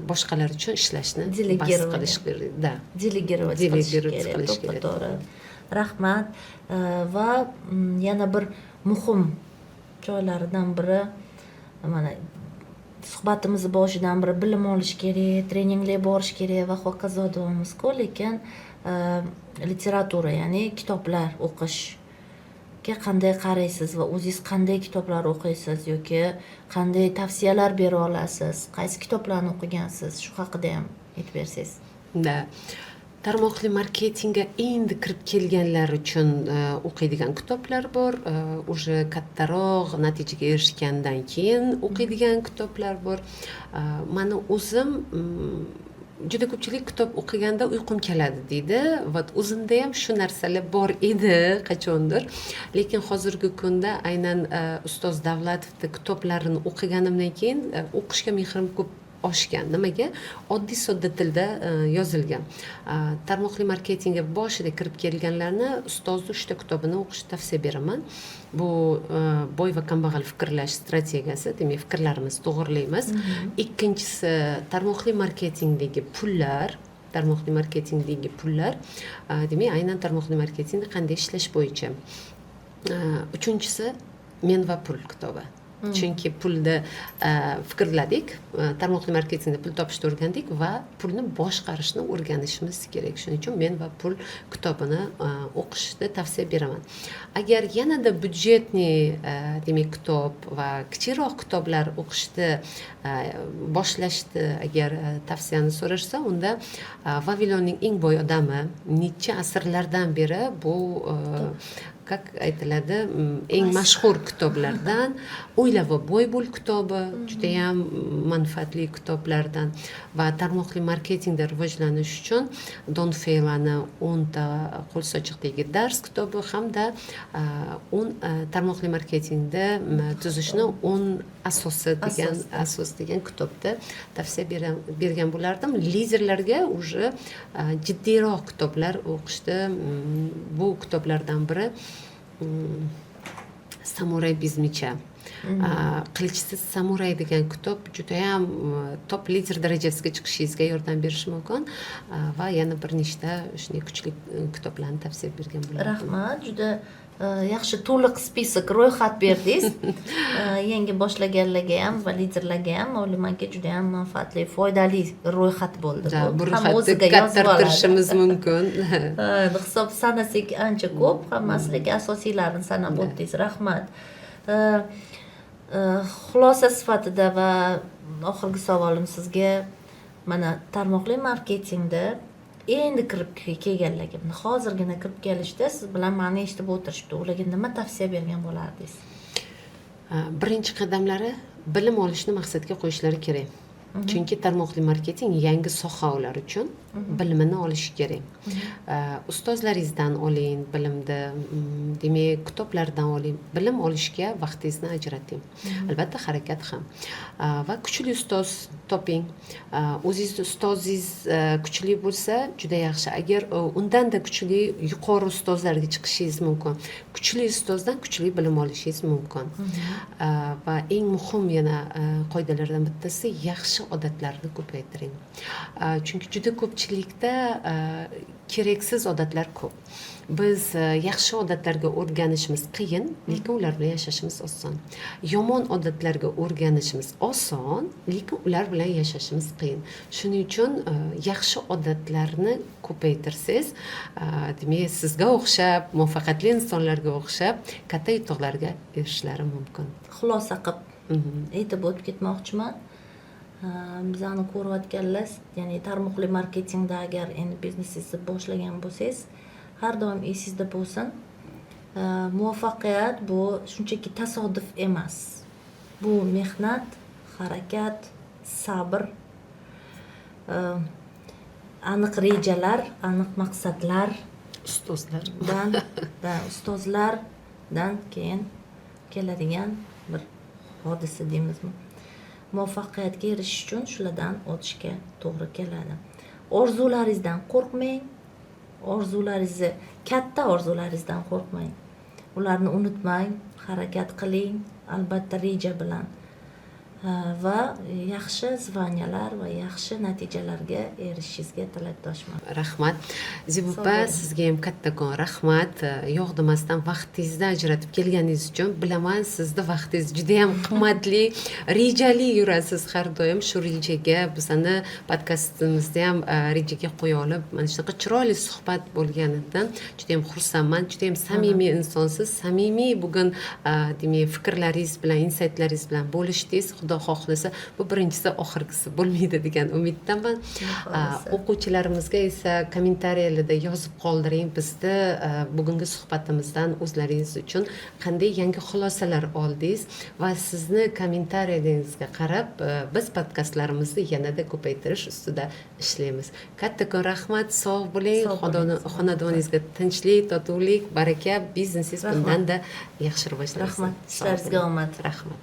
boshqalar uchun ishlashni bas Делегирование. qilish kerak, да. Делегировать qilish Делегировать kerak. qilish To'ppa kerak. to'g'ri, rahmat. Va yana bir muhim joylaridan biri, mana suhbatimizni boshidan beri bilim olish kerak, treninglarga borish kerak va hokazo deyapmizku, lekin literatura, ya'ni kitoblar o'qishga qanday qaraysiz va o'zingiz qanday kitoblar o'qiysiz yoki qanday tavsiyalar bera olasiz, qaysi kitoblarni o'qigansiz, shu haqida ham aytib bersangiz. Да, tarmoqli marketingga endi kirib kelganlar uchun o'qiydigan kitoblar bor, уже kattaroq natijaga erishgandan keyin o'qiydigan kitoblar bor. Mani o'zim, juda ko'pchilik kitob o'qiganda uyqum keladi deydi. Вот o'zimda ham shu narsalar bor edi qachondir, lekin hozirgi kunda aynan ustoz Davlatovni kitoblarini o'qiganimdan keyin o'qishga mehrim ko'p oshgan. Nimaga? Oddiy sodda tilda yozilgan. Tarmoqli marketingga boshida kirib kelganlarni ustozni uchta kitobini o'qishni tavsiya beraman. Bu "Boy va kambag'al fikrlash strategiyasi", demak, fikrlarimizni to'g'irlaymiz. Ikkinchisi, "Tarmoqli marketingdagi pullar", tarmoqli marketingdagi pullar, demak, aynan tarmoqli marketingda qanday ishlash bo'yicha. Uchinchisi, "Men va pul" kitobi, chunki pulni fikrladik, tarmoqli marketingda pul topishni o'rgandik va pulni boshqarishni o'rganishimiz kerak. Shuning uchun "Men va pul" kitobini o'qishni tavsiya beraman. Agar yanada бюджетный, demak, kitob va kichikroq kitoblar o'qishni boshlashni agar tavsiyani so'rashsa, unda "Vavilonning eng boy odami", necha asrlardan beri bu, как aytiladi, eng mashhur kitoblardan. "O'yla va boy bo'l" kitobi judayam manfaatli kitoblardan. Va tarmoqli marketingda rivojlanish uchun Don Feylani "O'nta qo'l sochiqdagi dars" kitobi hamda o'n tarmoqli marketingda tuzishni 10 asosi degan Asos. asos degan kitobni tavsiya bergan bo'lardim. Liderlarga уже jiddiyroq kitoblar o'qishda, bu kitoblardan biri "Самурай без меча", "Qilichsiz samuray" degan kitob judayam top lider darajasiga chiqishingizga yordam berishi mumkin. Va yana bir nechta shunday kuchli kitoblarni tavsiya bergan bo'lardim. Rahmat, juda yaxshi, to'liq список, ro'yxat berdingiz. Yangi boshlaganlarga ham va liderlarga ham, o'ylaymanki, juda ham manfaatli, foydali ro'yxat bo'ldi. Да, bu bu hamma ro'yxatni o'ziga yozib oladi. kattartirishimiz mumkin. Ha, hisob sanasak ancha ko'p hammasi, lekin asosiylarini sanab o'tdingiz, rahmat. Xulosa sifatida va oxirgi savolim sizga: mana tarmoqli marketingda endi kirib kelganlarga, mana hozirgina kirib kelishda, siz bilan mani eshitib o'tirishibdi, ularga nima tavsiya bergan bo'lardingiz? Birinchi qadamlari bilim olishni maqsadga qo'yishlari kerak, chunki tarmoqli marketing yangi soha ular uchun, bilimini olishi kerak. Ustozlaringizdan oling bilimni, demak, kitoblardan oling, bilim olishga vaqtingizni ajrating, albatta, harakat ham. Va kuchli ustoz toping. O'zingizni ustozingiz kuchli bo'lsa, juda yaxshi. Agar undanda kuchli yuqori ustozlarga chiqishingiz mumkin, kuchli ustozdan kuchli bilim olishingiz mumkin. Va eng muhim yana qoidalardan bittasi, yaxshi odatlarni ko'paytiring, chunki juda ko'pchilikda keraksiz odatlar ko'p. Biz yaxshi odatlarga o'rganishimiz qiyin, lekin ular bilan yashashimiz oson. Yomon odatlarga o'rganishimiz oson, lekin ular bilan yashashimiz qiyin. Shuning uchun yaxshi odatlarni ko'paytirsangiz, demak, sizga o'xshab muvaffaqiyatli insonlarga o'xshab katta yutuqlarga erishishlari mumkin. Xulosa qilib aytib o'tib ketmoqchiman. Bizani ko'rayotganlar, ya'ni tarmoqli marketingda agar endi biznesingizni boshlagan bo'lsangiz, har doim esingizda bo'lsin, muvaffaqiyat bu shunchaki tasodif emas, bu mehnat, harakat, sabr, aniq rejalar, aniq maqsadlar Ustozlar. dan da ustozlardan keyin keladigan bir hodisa deymizmi. Muvaffaqiyatga erishish uchun shulardan o'tishga to'g'ri keladi. Orzularingizdan qo'rqmang, orzularingizni, katta orzularingizdan qo'rqmang, ularni unutmang, harakat qiling, albatta reja bilan va yaxshi звания lar va yaxshi natijalarga erishishingizga tilakdoshman. Rahmat, Zebi Sog' opa. bo'ling. Sizga ham kattakon rahmat, yo'q demasdan vaqtingizni ajratib kelganingiz uchun. Bilaman, sizni vaqtingiz judayam qimmatli, rejali yurasiz har doim. Shu rejaga bizani podkastimizda ham rejaga qo'ya olib, mana shunaqa chiroyli suhbat bo'lganidan judayam xursandman. Judayam samimiy insonsiz, samimiy bugun demak, fikrlaringiz bilan, insaytlaringiz bilan bo'lishdingiz. Xudo xohlasa, bu birinchisi, oxirgisi bo'lmaydi degan umiddaman. Xohlasa. O'quvchilarimizga esa kommentariyalarda yozib qoldiring, bizni bugungi suhbatimizdan o'zlaringiz uchun qanday yangi xulosalar oldingiz va sizni kommentariyalaringizga qarab biz podkastlarimizni yanada ko'paytirish ustida ishlaymiz. Kattakon rahmat, sog' bo'ling. Sog' bo'ling. Xonadoningizga tinchlik, totuvlik, baraka, biznesingiz Rahmat. bundanda yaxshi rivojlansin. Rahmat. Sog' Ishlaringizga bo'ling. omad. Rahmat.